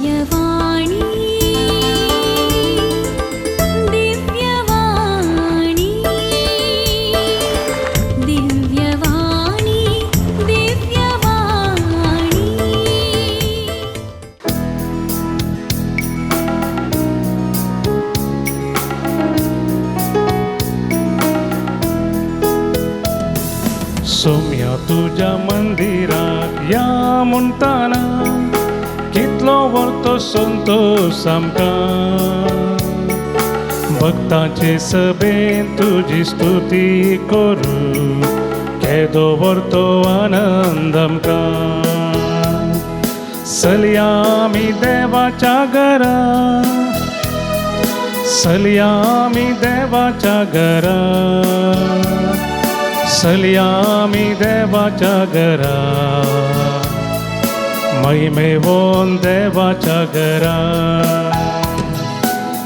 दिव्यवाणी दिव्यवाणी दिव्यवाणी दिव्यवाणी। सोम्या तुज्या मंदिराक या म्हणटाना कितलो व्हरतो संतोश आमकां। भक्तांचे सभेन तुजी स्तुती करूं केदो व्हरतो आनंद आमकां। चलया आमी देवाच्या घरा, चलया आमी देवाच्या घरा, चलया आमी देवाच्या घरा, महिमेवोन देवाच्या घरा।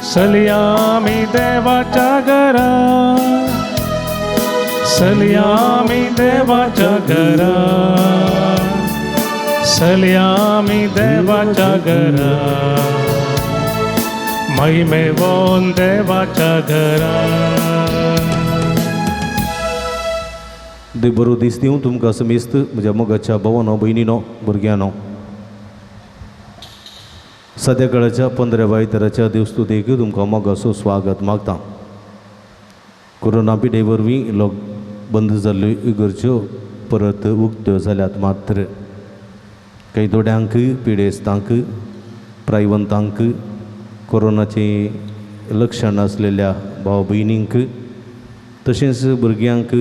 चलया आमी देवाच्या घरा, चलया आमी देवाच्या घरा, चलया आमी देवाच्या घरा, महिमेवोन देवाच्या घरा। देव बरो दीस दिवं तुमकां समेस्त म्हज्या मोगाच्या भावानो, भयणीनो, भुरग्यांनो। सद्या काळाच्या 15 आयताराच्या देवस्तुतेक तुमकां मोगाचो स्वागत मागता। कोरोना पिडे वरवीं लोक बंद जाल्ल्यो इगर्ज्यो परत उक्त्यो जाल्यात, मात्र कांय थोड्यांक पिडेस्तांक, प्रायवंतांक, कोरोनाचें लक्षण आसलेल्या भाव भयणींक तशेंच भुरग्यांक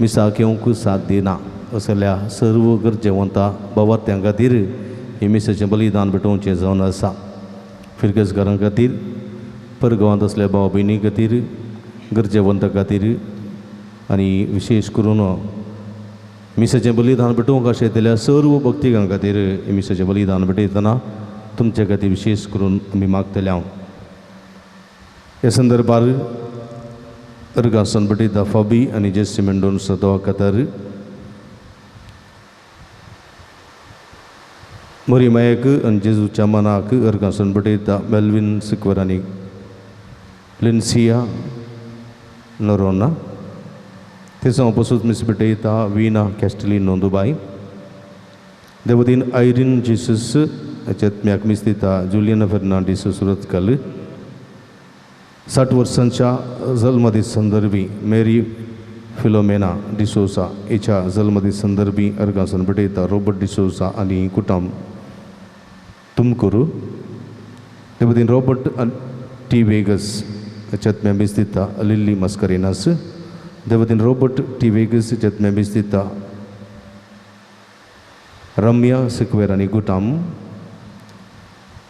मिसाक येवंक साथ दिना असल्या सर्व गरजेवंता बावात्यां खातीर हें मिसाचें बलिदान भेटोवचें जावन आसा। फिरगजकारां खातीर, परगांवांत आसल्या भाव भयणी खातीर, गरजेवंता खातीर आनी विशेश करून मिसाचें बलिदान भेटोवंक आशिल्ल्या सर्व भक्तिकां खातीर हें मिसाचें बलिदान भेटयतना तुमचे खातीर विशेश करून आमी मागतले हांव। ह्या संदर्भार अर्गासन भेटयता फाबी आनी जेसी मेंडोन्सा दोवा खातार, मरी मायक आनी जेजूच्या मनाक अर्गासन भेटयता मेल्वीन सिक्वर आनी लिन्सिया नरोना। तेसांव पसून मिस भेटयता वीना कॅस्टलिनो दुबाय। देवदीन आयरीन जेसस हाच्या मिस दिता जुलियना फेर्नांडीस सुरतकल। 60 वर्सांच्या जल्मदीस संदर्भी मेरी फिलोमेना डिसोसा हिच्या जल्मदीस संदर्भी अर्गासन भेटयता रॉबर्ट डिसोसा आनी कुटाम तुमकूरू। देवदीन रॉबर्ट टी वेगस हाच्या मिस दिता लिल्ली मस्करिनास। देवदीन रॉबर्ट टी वेगस हाच्या मिस दिता रम्या सिक्वेर आनी कुटाम।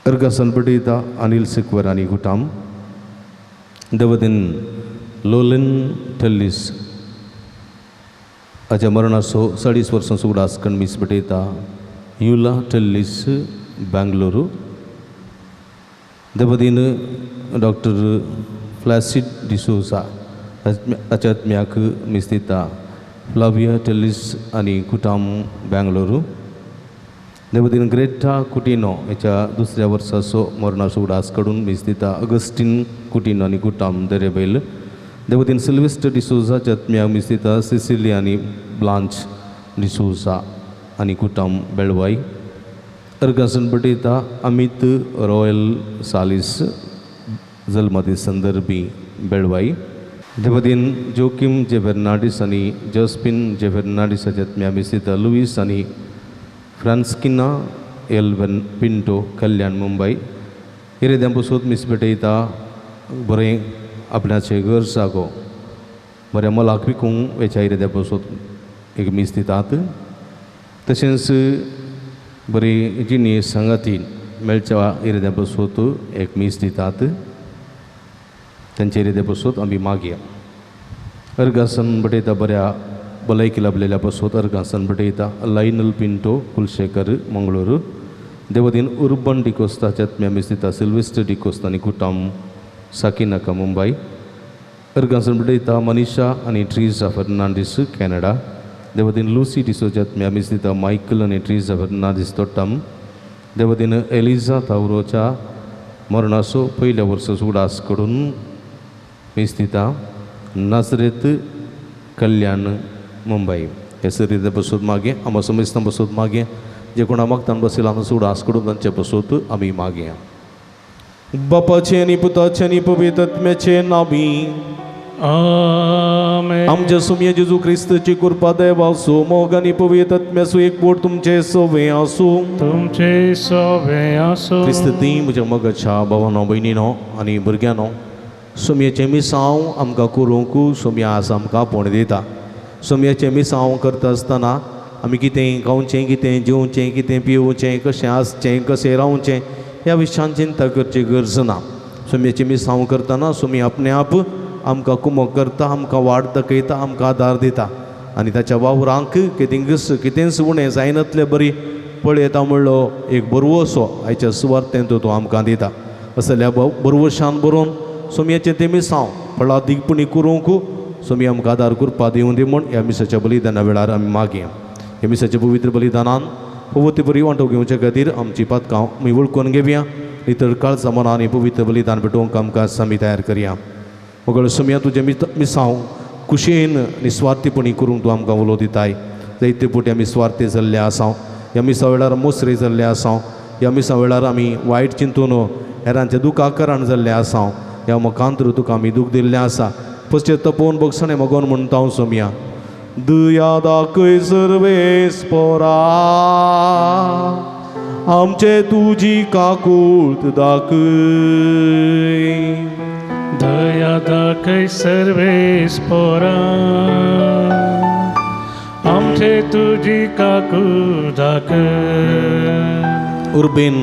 अर्गासन भेटयता अनिल सिक्वेर आनी कुटाम। देवदीन लोलिन टेल्लीस हाच्या मरणाचो 40 वर्सां उगडास करून मीस भेटयता युला टेल्लीस बेंगलुरू। देवदीन डॉक्टर फ्लॅसिड डिसोजा हाच्या आत्म्याक मीस दिता फ्लाविया टेल्लीस आनी कुटाम बेंगलुरू। देवदीन ग्रेटा कुटिनो हाच्या दुसऱ्या वर्साचो मरणाचो उगडास काडून मीस दिता अगस्टीन कुटिनो आनी कुटाम दरेबैल। देवदीन सिल्वेस्टर डिसोजा हाच्या आत्म्याक मीस दिता सिसिली आनी ब्लांच डिसोजा आनी कुटाम बेळवाय। अर्गासन भेटयता अमित रॉयल सालीस जल्मदीस संदर्भी बेळवाय। देवदीन जोकीम जे फेर्नांडीस आनी जॉस्पिन जे फेर्नांडीस हाच्या आत्म्याक मीस दिता लुईस आनी फ्रांस्किना एल पिंटो कल्याण मुंबय। इरेद्यां पसून मीस भेटयता बरें आपणाचें घर जागो बऱ्या मोलाक विकूंक वेच्या इरेद्या पसून एक मीस दितात। तशेंच बरी जिणी सांगाती मेळच्या इरेद्या पसून एक मीस दितात। तांचे इरेद्या पसून आमी मागया। अर्गासन भेटयता बऱ्या भलायकी लाभलेल्या पसून अर्गासन भेटयता लायनल पिंटो कुलशेखर मंगळूर। देवदीन उर्बन डिकोस्ता हाच्या आत्म्या मीस दिता सिल्वेस्टर डिकोस्ता आनी कुटाम साकिनाका मुंबय। अर्गासन भेटयता मनीषा आनी ट्रीजा फेर्नांडीस कॅनडा। देवदीन लुसी डिसोजा आत्म्या मीस दिता मायकल आनी ट्रीजा फेर्नांडीस तोट्टम। देवदीन एलिजा तावरोच्या मरणाचो पयल्या वर्सा उगडास करून मीस दिता नाजरेत कल्याण मुंबय. हे सरी बसून मागें आमा समेस्तां बसून मागें जे कोणा मागतान बसयला उगडास करून तांचे बसूत आमी मागया. बापाचें आनी पुताचें आनी पवित्र आत्म्याचें नांवी आमेन. आमच्या सुमये जेजू क्रिस्ताची कृपा देवाचो मोग आनी पवित्र आत्म्याचो एकवट तुमचे सवे आसूं. तुमचे सोबे आसूं. क्रिस्ती म्हज्या मोगाच्या भावानो भयणीनो आनी भुरग्यांनो, सुमयेचें मिसांव आमकां करूंक सुमया आज आमकां आपोवणें दिता. सुमयेचें मिसांव करता आसतना आमी कितें खावचें, कितें जेवचें, कितें पिवचें, कशें आसचें, कशें रावचें ह्या विशयान चिंता करची गरज ना. सुमयेचें मिसांव करतना सुमी आपणे आप आमकां कुमक करता, आमकां वाट दाखयता, आमकां आदार दिता आनी ताच्या वावरांक कितेंच कितेंच उणें जायनातले बरी पळयता म्हणलो एक बरवसो आयच्या सुवार्थेंत तो आमकां दिता. असल्या बरवशान बरोवन सोमयाचें तें मिसांव फळादीकपणी करूंक सोमी आमकां आदार करपा दिवं दी म्हूण ह्या मिसाच्या बलिदाना वेळार आमी मागया. ह्या मिसाच्या पवित्र बलिदानान पवित्र बरी वांटो घेवचे खातीर आमची पातकां आमी वळखून घेवया, नितळ काळजा मनान हें पवित्र बलिदान पेटोवंक आमकां आमी तयार करया. मगळ सोमया तुजें मिसांव कुशेन निस्वार्थीपणी करूंक तूं आमकां उलो दिताय. जायते फावटी आमी स्वार्थी जाल्ले आसा, ह्या मिसा वेळार मोसरे जाल्ले आसा, ह्या मिसा वेळार आमी वायट चिंतून हेरांच्या दुखाक कारण जाल्ले आसा. ह्या मुखांतर तुका आमी दूख दिल्लें आसा. पश्चे तपोवन बगसणें मगोन म्हणटा हांव सोमया, दया दाखय सर्वेस पोरा आमचे तुजी काकूळत दाखय. दया दाखय सर्वेस पोरा आमचे तुजी काकूळ दाखय. उर्बेन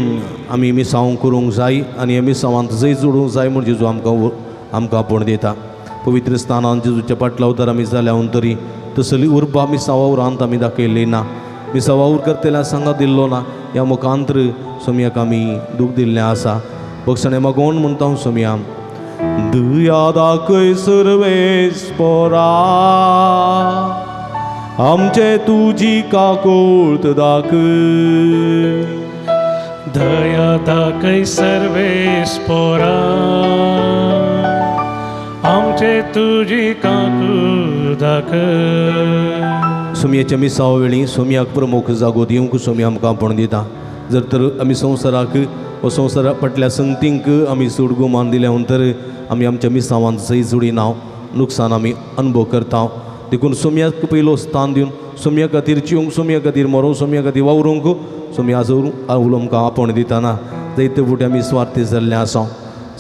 आमी मिसांव करूंक जाय आनी ह्या मिसांवांत जंय जोडूंक जाय म्हूण जेजू आमकां आमकां आपोवण दिता. पवित्र स्थानान जेजूच्या पाटलावतार आमी जाल्या तरी तसली उर्बा मिसांवा उपरांत आमी दाखयल्ली ना, मिसांवा वावर करतल्या सांगा दिल्लो ना. ह्या मुखांतर सोमयाक आमी दूख दिल्लें आसा. बक्षणें मागोवन म्हणटा हांव सोमया, दया दाखय सर्वेस पोरा आमचे तुजी काकूळत दाखय. दया दाखय सर्वेस पोरा आमचे तुजी काकूळ दाखय. सोमयेच्या मिसावा वेळी सोमयाक प्रमुख जागो दिवंक सोमी आमकां आपोवण दिता. जर तर आमी संवसाराक व संवसारा फाटल्या संगतींक आमी चड गुमान दिल्या तर आमी आमच्या मिसावांत जंय जोडिना नुकसान आमी अनुभव करता. देखून सोमयाक पयलो स्थान दिवन सोमया खातीर जिवंक, सोमया खातीर मरोंक, सोमया खातीर वावरूंक सोमया आज उलो आमकां आपोवण दितना जायते फावटी आमी स्वार्थी जाल्ले आसा,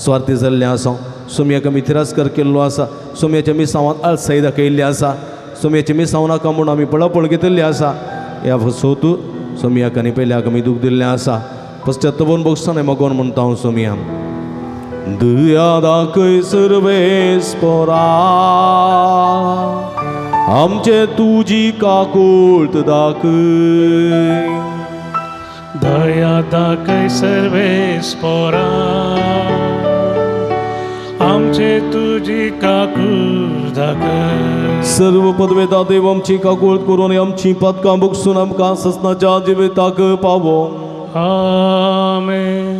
स्वार्थी जाल्ले आसा. सोमयाक आमी तिरस्कार केल्लो आसा, सोमयाच्या मिसावांत आळसाय दाखयल्ली आसा, सोमयाचे मिसांव नाका म्हूण आमी पळापळ घेतिल्ली आसा. ह्या फसोत सोमयाक आनी पयल्याक आमी दूख दिल्लें आसा. पश्चातापून बगसणें मागोवन म्हणटा हांव सोमया, दया दाखय सर्वेस पोरा आमचे तुजी काकूळत दाखय. दया दाखय सर्वेस पोरा आमचे तुजी काकूळ दाखय. सर्व पदवेता देव आमची काकूळत करून आमची पातकां बगसून आमकां ससनाच्या जिविताक पावो. आमेन.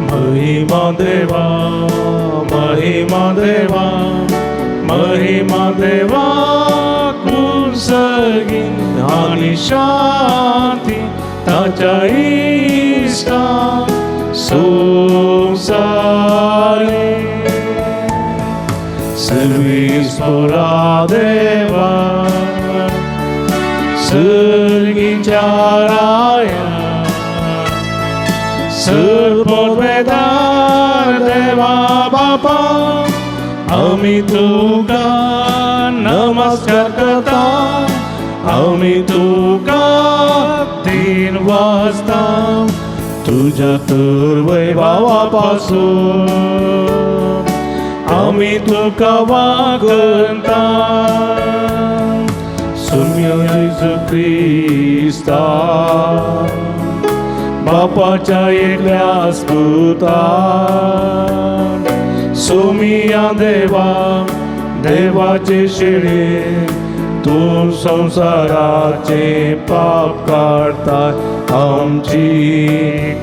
महिमा देवा महिमा देवा महिमा देवा कुसगी आनी शांती ताच्या इश्टा संवसारी सर्वेस्परा देवा सर्गीच्या राया सर्वोत्वेदार देवा बापा आमी तुका नमस्कार करता, आमी तुका तीन वाजता तुझ्या तर वैभावा पासून आमी तुका वागता. सुम्य जेजू क्रिस्ता बापाच्या एकल्या पुता सोमिया देवा देवाचे शेळे तूं संवसाराचे पाप काडताय आमची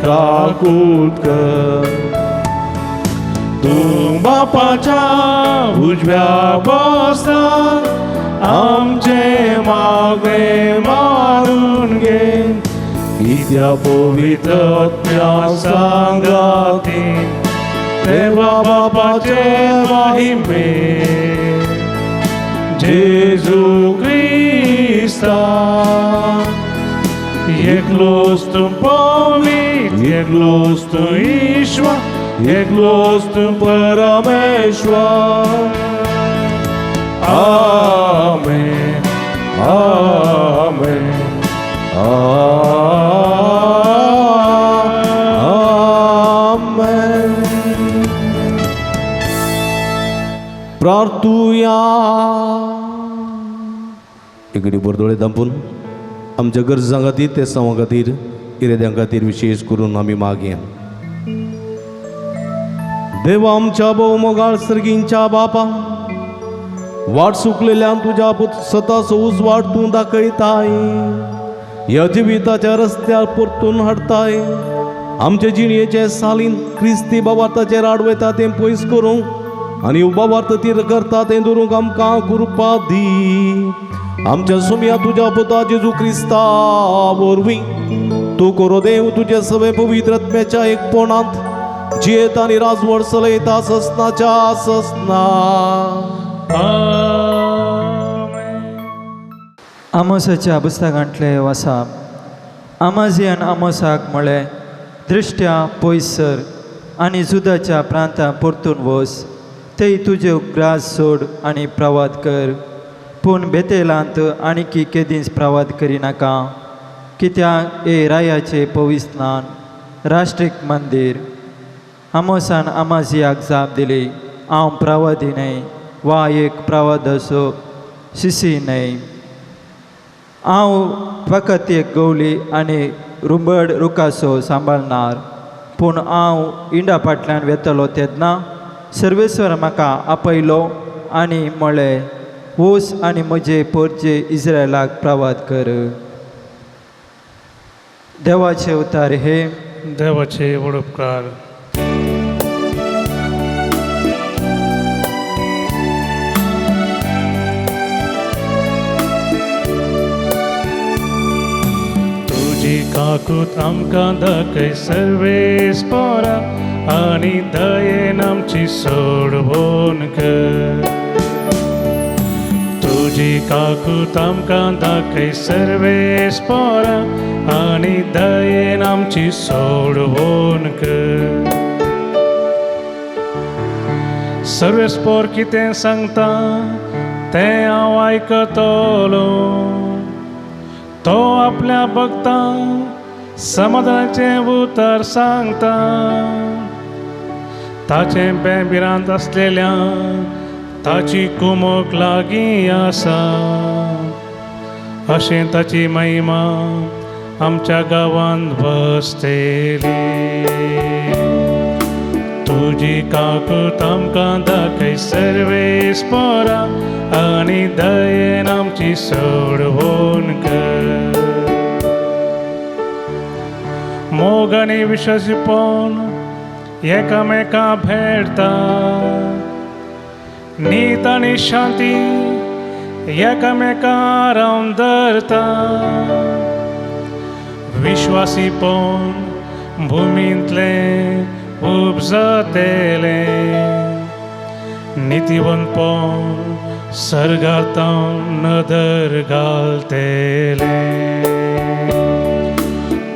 काकूत कर. तूं बापाच्या उजव्या बसता आमचे मागणे मारून घे कित्या पवित्र सांगाती देवा बापाचे महिमे जेजू क्रिस्ता एकलोच तूं पवित्र एकलोच तूं ईश्वर एकलोच तूं परमेश्वर. आमेन आमेन आमेन. प्रार्थुया. इकडे बरदोळे दांपून आमच्या गरजां खातीर ते सावां खातीर इरेद्यां खातीर विशेश करून आमी मागया. देवा आमच्या भोवमोगाळ सर्गींच्या बापा वाट सुकलेल्यान तुज्या सताचो उजवाड तूं दाखयताय ह्या जिविताच्या रस्त्यार परतून हाडताय. आमचे जिणेचे सालीन क्रिस्ती बाबार्थाचेर आडवयता तें पयस करूंक आनी उबावार्थ तीर करता तें दवरूंक आमकां कृपा दी. आमच्या सुमया तुज्या पुता जेजू क्रिस्ता वरवीं तूं करो देव तुजे सगळे पवित्र आत्म्याच्या एकपणांत जियेता आनी राजवट चलयता ससनाच्या ससना. आमोसाच्या पुस्तकांतले वासा. आमाजियान आमोसाक म्हळें, दृश्ट्या पयस सर आनी जुदाच्या प्रांतां परतून वस, थंय तुज्यो ग्रास सोड आनी प्रवाद कर, पूण बेतेलांत आनीकी केदींच प्रवाद करिनाका, कित्याक हे रायाचें पविस्नान राष्ट्रीक मंदीर. आमोसान आमाजियाक जाप दिली, हांव प्रवादी न्हय वा एक प्रवादाचो शिशी न्हय, हांव फकत एक गवली आनी रुंबड रुखाचो सांबाळणार, पूण हांव इंडा फाटल्यान वेतलो तेन्ना सर्वेस्वर म्हाका आपयलो आनी म्हळें, वच आनी म्हजे पोरचे इस्रायलाक प्रवाद कर. देवाचे उतार हे देवाचे व्हड उपकार. तुजी काकूत आमकां दाखय सर्वेस पोरा आनी दयेन आमची सोडवण कर. तुजी काकूत आमकां दाखय सर्वेस पोरा आनी दयेन आमची सोडवण कर. सर्वेस पोर कितें सांगता तें हांव आयकतलो, तो आपल्या भक्तांक समाधानाचें उतर सांगता. ताचें बें भिरांत आसलेल्यान ताची कुमोक लागीं आसा, अशें ताची महिमा आमच्या गांवांत बसतली. तुजी काकूत आमकां दाखय सर्वेस पोरा आनी दयेन आमची सोडवण कर. मोग आनी विश्वासीपण एकामेका भेटता, नीत आनी शांती एकामेका रावन धरता. विश्वासीपण भुमींतलें उपजतलें, नितीवंतपण सर्गांत नदर घालतलें.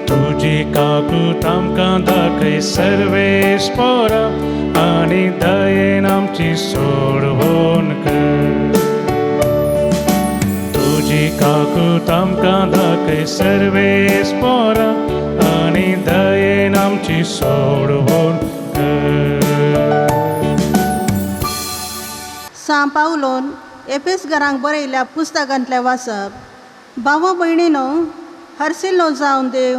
तुजी काकूत आमकां दाखय सर्वेस पोरा आनी दयेन आमची सोडवण कर. तुजी काकूत आमकां दाखय सर्वेस पोरा आनी दयेन आमची सोडवण कर. सां पावलोन एफेसगरांक बरयल्ल्या पुस्तकांतलें वाचप. भाव भयणीनो, हरसिल्लो जावन देव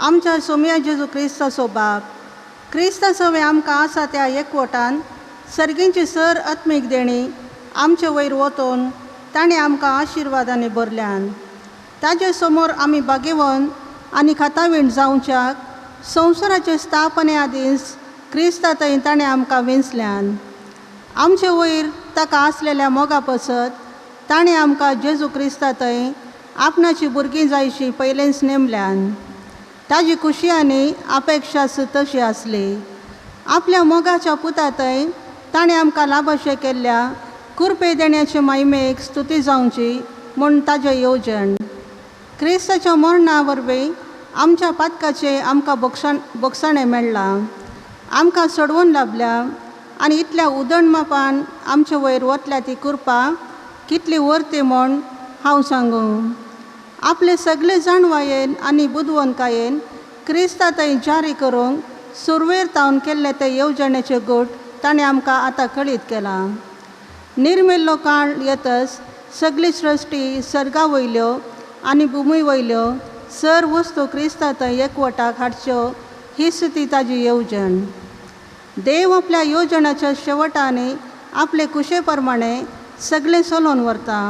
आमच्या सोमया जेजू क्रिस्ताचो बाप क्रिस्ता सवें आमकां आसा त्या एकवटान सर्गींची सर आत्मीक देणी आमचे वयर वतून ताणें आमकां आशिर्वादांनी भरल्यान. ताजे समोर आमी भागेवन आनी खातावीण जावच्याक संवसाराचे स्थापने आदींच क्रिस्ता थंय ताणें आमकां वेंचल्यान. आमचे वयर ताका आसलेल्या मोगा पसत ताणें आमकां जेजू क्रिस्ता थंय आपणाची भुरगीं जायशी पयलेंच नेमल्यान. ताजी खुशी आनी अपेक्षाच तशी आसली. आपल्या मोगाच्या पुता थंय ताणें आमकां लाभशें केल्ल्या कुरपे देण्याचे मायमेक स्तुती जावची म्हूण ताजें येवजण. क्रिस्ताच्या मरणा वरवीं आमच्या पातकाचें आमकां बोगसाणें मेळ्ळां, आमकां सोडवून लाबल्या आनी इतल्या उदण मापान आमचे वयर वतल्या ती कृपा कितली वर्ती म्हूण हांव सांगूं. आपले सगळे जाणवायेन आनी बुदवंतकायेन क्रिस्ता थंय जारी करूंक सुरवेर तावन केल्ले ते येवजणेचे गूट ताणें आमकां आतां कळीत केलां. निर्मिल्लो काळ येतच सगळी सृश्टी सर्गा वयल्यो आनी भुमी वयल्यो सर वस्तू क्रिस्ता थंय एकवटाक हाडच्यो हीच ती ताजी येवजण. देव आपल्या येवजणाच्या शेवटांनी आपले कुशे प्रमाणे सगळें चलोवन व्हरता.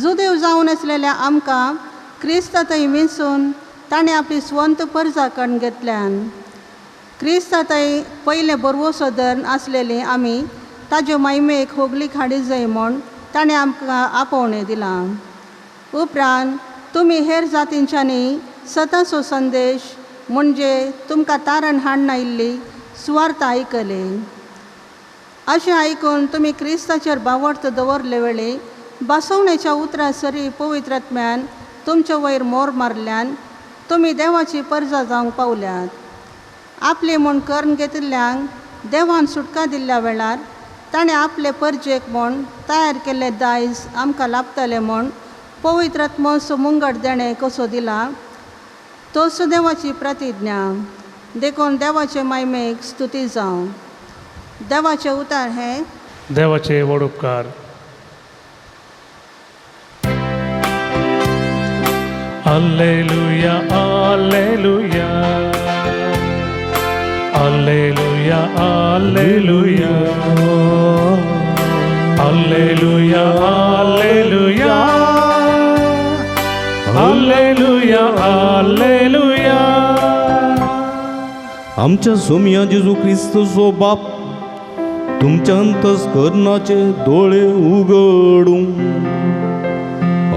जुदेव जावन आसलेल्या आमकां क्रिस्ता थंय विंचून ताणें आपली स्वंत परजा करून घेतल्यान. क्रिस्ता थंय पयलें बरवसो धरून आसलेली आमी ताज्यो मायमेक होगली हाडी जाय म्हूण ताणें आमकां आपोवणें दिलां. उपरांत तुमी हेर जातींच्यांनी सताचो संदेश म्हणजे तुमकां तारण हाडून आयिल्ली सुवार्थ आयकली. अशें आयकून तुमी क्रिस्ताचेर बावडत दवरले वेळी बसवण्याच्या उतरां सरी पवित्र आत्म्यान तुमचे वयर मोर मारल्यान तुमी देवाची परजा जावंक पावल्यात. आपली म्हूण करून घेतिल्ल्यांक देवान सुटका दिल्ल्या वेळार ताणें आपले परजेक म्हूण तयार केल्ले दायज आमकां लाभतलें म्हूण पवित्र आत्मो मुंगट देणें कसो दिला तोच देवाची प्रतिज्ञा. देखून देवाचे मायमेक स्तुती जावं. देवाचें उतार हें देवाचे व्हड उपकार. Alleluia, alleluia, alleluia, alleluia, alleluia, alleluia, alleluia, alleluia. आमच्या सोमया जेजू क्रिस्तचो बाप तुमच्या अंतस्करणाचे दोळे उगडूं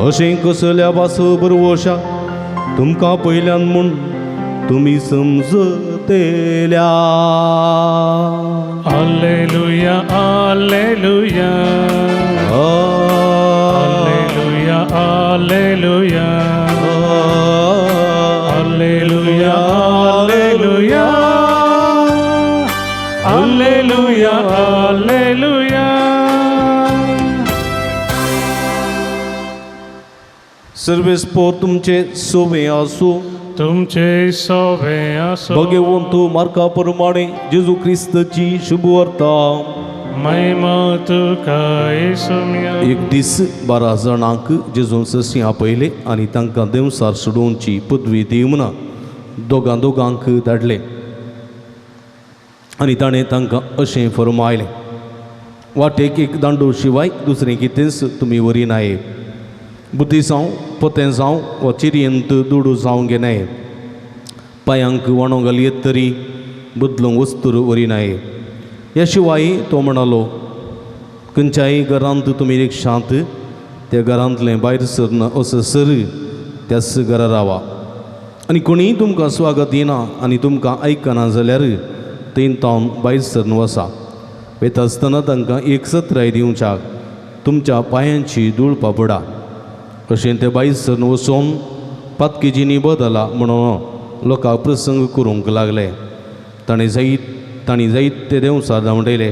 अशें कसल्या वास बरवशा तुमकां पयल्यान म्हूण तुमी समजतेल्या. Alleluia, alleluia, alleluia, alleluia, alleluia, alleluia, alleluia, alleluia. सर्वेस्पोर तुमचे सोवे आसूं. तुमचे सोवे आसूं. भगवंतु मार्का प्रमाणे जेजू क्रिस्तची शुभवार्ता. महिमा तुका येसुम्या. एक दीस 12 जाणांक जेजून ससी आपयले आनी तांकां देंवसार सोडोवची पदवी दिवना दोगां दोगांक धाडले आनी ताणें तांकां अशें फरमायलें, वाटेक एक दांडो शिवाय दुसरें कितेंच तुमी व्हरी नाये. बुद्दी जावं पोतें जावं वा चिरयंत दुडू जावं घेनाये. पांयांक वाणो घालयेत तरी बदलूंक वस्तूर व्हरी नाये. ह्या शिवाय तो म्हणालो, खंयच्याय घरांत तुमी रिक्षांत त्या घरांतलें भायर सरना असो सर त्याच घरा रावा आनी कोणीय तुमकां स्वागत दिना आनी तुमकां आयकना जाल्यार थंय तावन भायर सरन वसा. वयता आसतना तांकां एक सत्राय दिवच्याक तुमच्या पांयांची धूळ पापडा. अशें ते भायर सरन वचोन पातकेजींनी बदला म्हणून लोकांक प्रसंग करूंक लागले. तांणी जायत ते देंवसार धांवडयले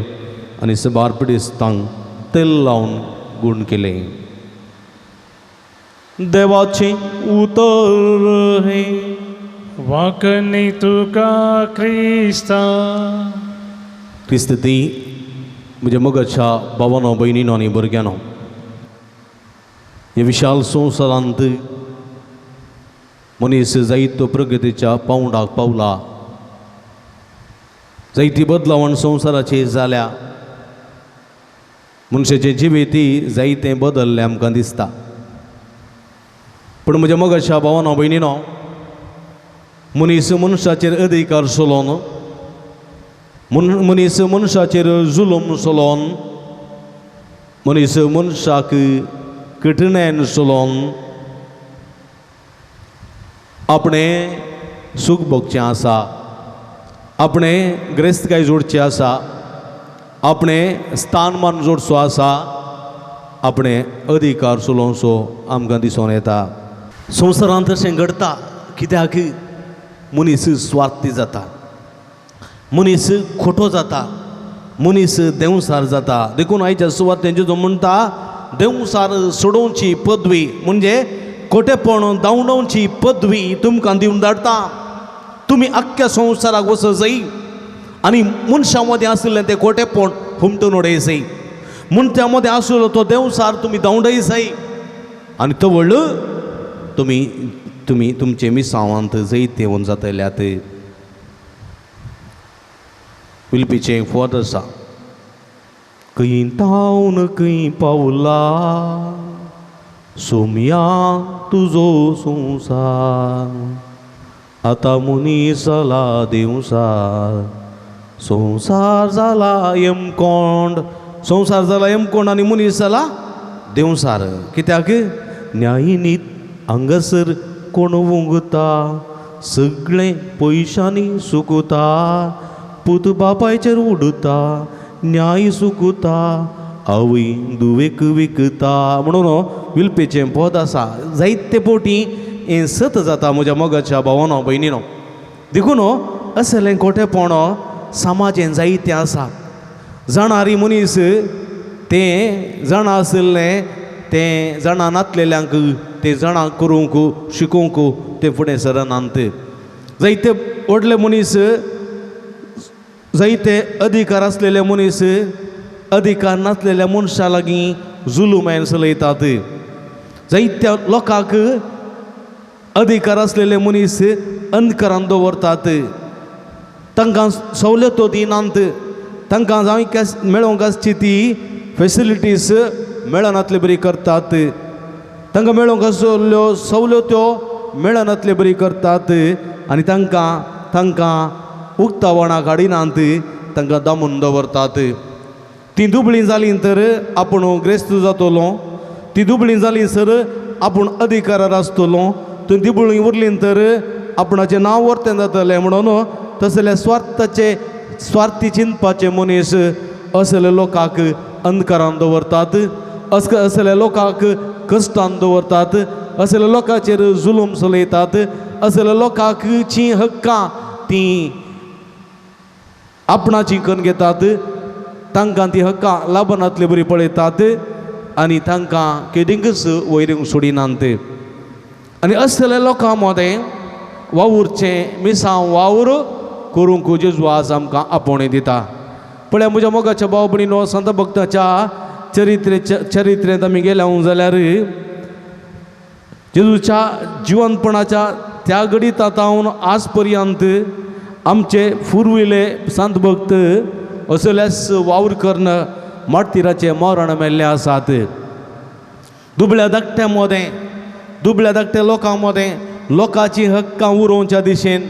आनी सबार पिडेस्तांक तेल लावन गूण केले. देवाचें उतर हें. वाकनी तुका क्रिस्ता. क्रिस्त ती म्हज्या मोगाच्या भावानो भयणीनो आनी भुरग्यांनो, ह्या विशाल संवसारांत मनीस जायतो प्रगतीच्या पावंडाक पावला, जायती बदलावण संवसाराचेर जाल्या. मनशाचें जिवीत जायतें बदल्लें आमकां दिसता. पूण म्हज्या मोगाच्या भावानो भयणीनो, मनीस मनशाचेर अधिकार चलोवन, मनीस मनशाचेर जुलूम चलोवन, मनीस मनशाक कठिणायेन चलोवन आपणें सूख भोगचें आसा, आपणें ग्रेस्तकाय जोडची आसा, आपणें स्थानमान जोडचो आसा, आपणें अधिकार चलोवचो आमकां दिसून येता. संवसारांत तशें घडटा कित्याक मनीस स्वार्थी जाता, मनीस खोटो जाता, मनीस देंवसार जाता. देखून आयच्या सुवातेन जेजू म्हणटा देंवसार सोडोवची पदवी म्हणजे खोटेपण धांवडोवची पदवी तुमकां दिवन धाडटा. तुमी आख्ख्या संवसाराक वचत जाय आनी मनशां मदें आशिल्लें तें खोटेपण हुमटून उडय जाय, मनशां मदें आशिल्लो तो देंवसार तुमी धांवडय जाय आनी तवळ तुमी तुमी तुमचे मिसांवांत जैत येवन जातल्यात. विल्पीचें फोट आसा, खंय तावन खंय पावला सोमया तुजो संवसार, आतां मनीस जाला देंवसार, संवसार जाला यमकोंड, संवसार जाला यमकोंड आनी मनीस जाला देंवसार. कित्याक न्यायनीत हांगासर कोण उंगता, सगळें पयशांनी सुकता, पूत बापायचेर उडता, न्याय सुकता, आवय दुवेक विकता. म्हणून विल्पेचें पद आसा. जायते पोटी हें सत जाता म्हज्या मोगाच्या भावानो भयणीनो. देखून असलें खोटेपण समाजेन जायतें आसा. जाणारी मनीस तें जाणा आशिल्लें तें जाणा नातलेल्यांक तें जाणा करूंक शिकोवंक तें फुडें सरनात. जायते व्हडले मनीस, जायते अधिकार आसलेले मनीस अधिकार नासलेल्या मनशां लागीं जुलूम चलयतात. जायत्या लोकांक अधिकार आसलेले मनीस अंधकारान दवरतात, तांकां सवलतो दिनात, तांकां जावं मेळोवंक आसची ती फेसिलिटीज मेळनातले बरी करतात, तांकां मेळोवंक आसल्यो सवलत्यो मेळनातले बरी करतात आनी तांकां तांकां उक्तावणाक हाडिनात, तांकां दामून दवरतात. ती दुबळीं जालीं तर आपूण ग्रेस्त जातलो, ती दुबळीं जालीं सर आपूण अधिकारार आसतलो, ती दुबळीं उरलीं तर आपणाचें नांव वर्तें जातलें. म्हणून तसले स्वार्थाचे स्वार्थी चिंतपाचे मनीस असले लोकांक अंधकारान दवरतात, असल्या लोकांक कश्टान दवरतात, असल्या लोकांचेर जुलूम चलयतात, असल्या लोकांक चीं हक्कां तीं आपणाची करून घेतात, तांकां ती हक्कां लाबनातले बरी पळयतात आनी तांकां केदिंकच वयर सोडिनात. आनी असल्या लोकां मदें वावुरचें मिसांव वावर करूंक जेजू आज आमकां आपोवणें दिता. पळया म्हज्या मोगाच्या भाव भयणीनो, संत भक्ताच्या चरित्रेंत आमी गेल्या जाल्यार जेजूच्या जिवनपणाच्या त्या घडिता तावन आज पर्यंत आमचे पुर्विले संत भक्त असल्यास वावर करून मार्तिराचें मरण मेल्लें आसात. दुबळ्या धाकट्या मदें, दुबळ्या धाकट्या लोकां मदें लोकांची हक्कां उरोवच्या दिशेन,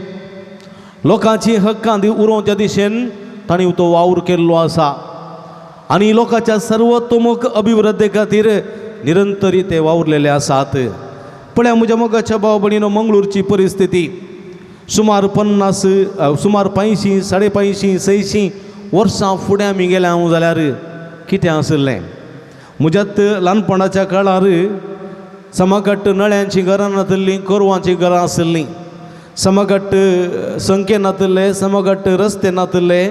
लोकांची हक्कां उरोवच्या दिशेन तांणी तो वावर केल्लो आसा आनी लोकांच्या सर्वतोमुख अभिवृद्धी खातीर निरंतरी ते वावुरलेले आसात. पळया म्हज्या मोगाच्या भाव भयणीनो, मंगळूरची परिस्थिती सुमार 50, सुमार 500, 550, 600 वर्सां फुडें आमी गेल्या जाल्यार कितें आशिल्लें. म्हज्यात ल्हानपणाच्या काळार समगट नळ्यांचीं घरां नातिल्लीं, कोरवांचीं घरां आशिल्लीं, समगट संखे नातिल्ले, समगट रस्ते नातिल्ले,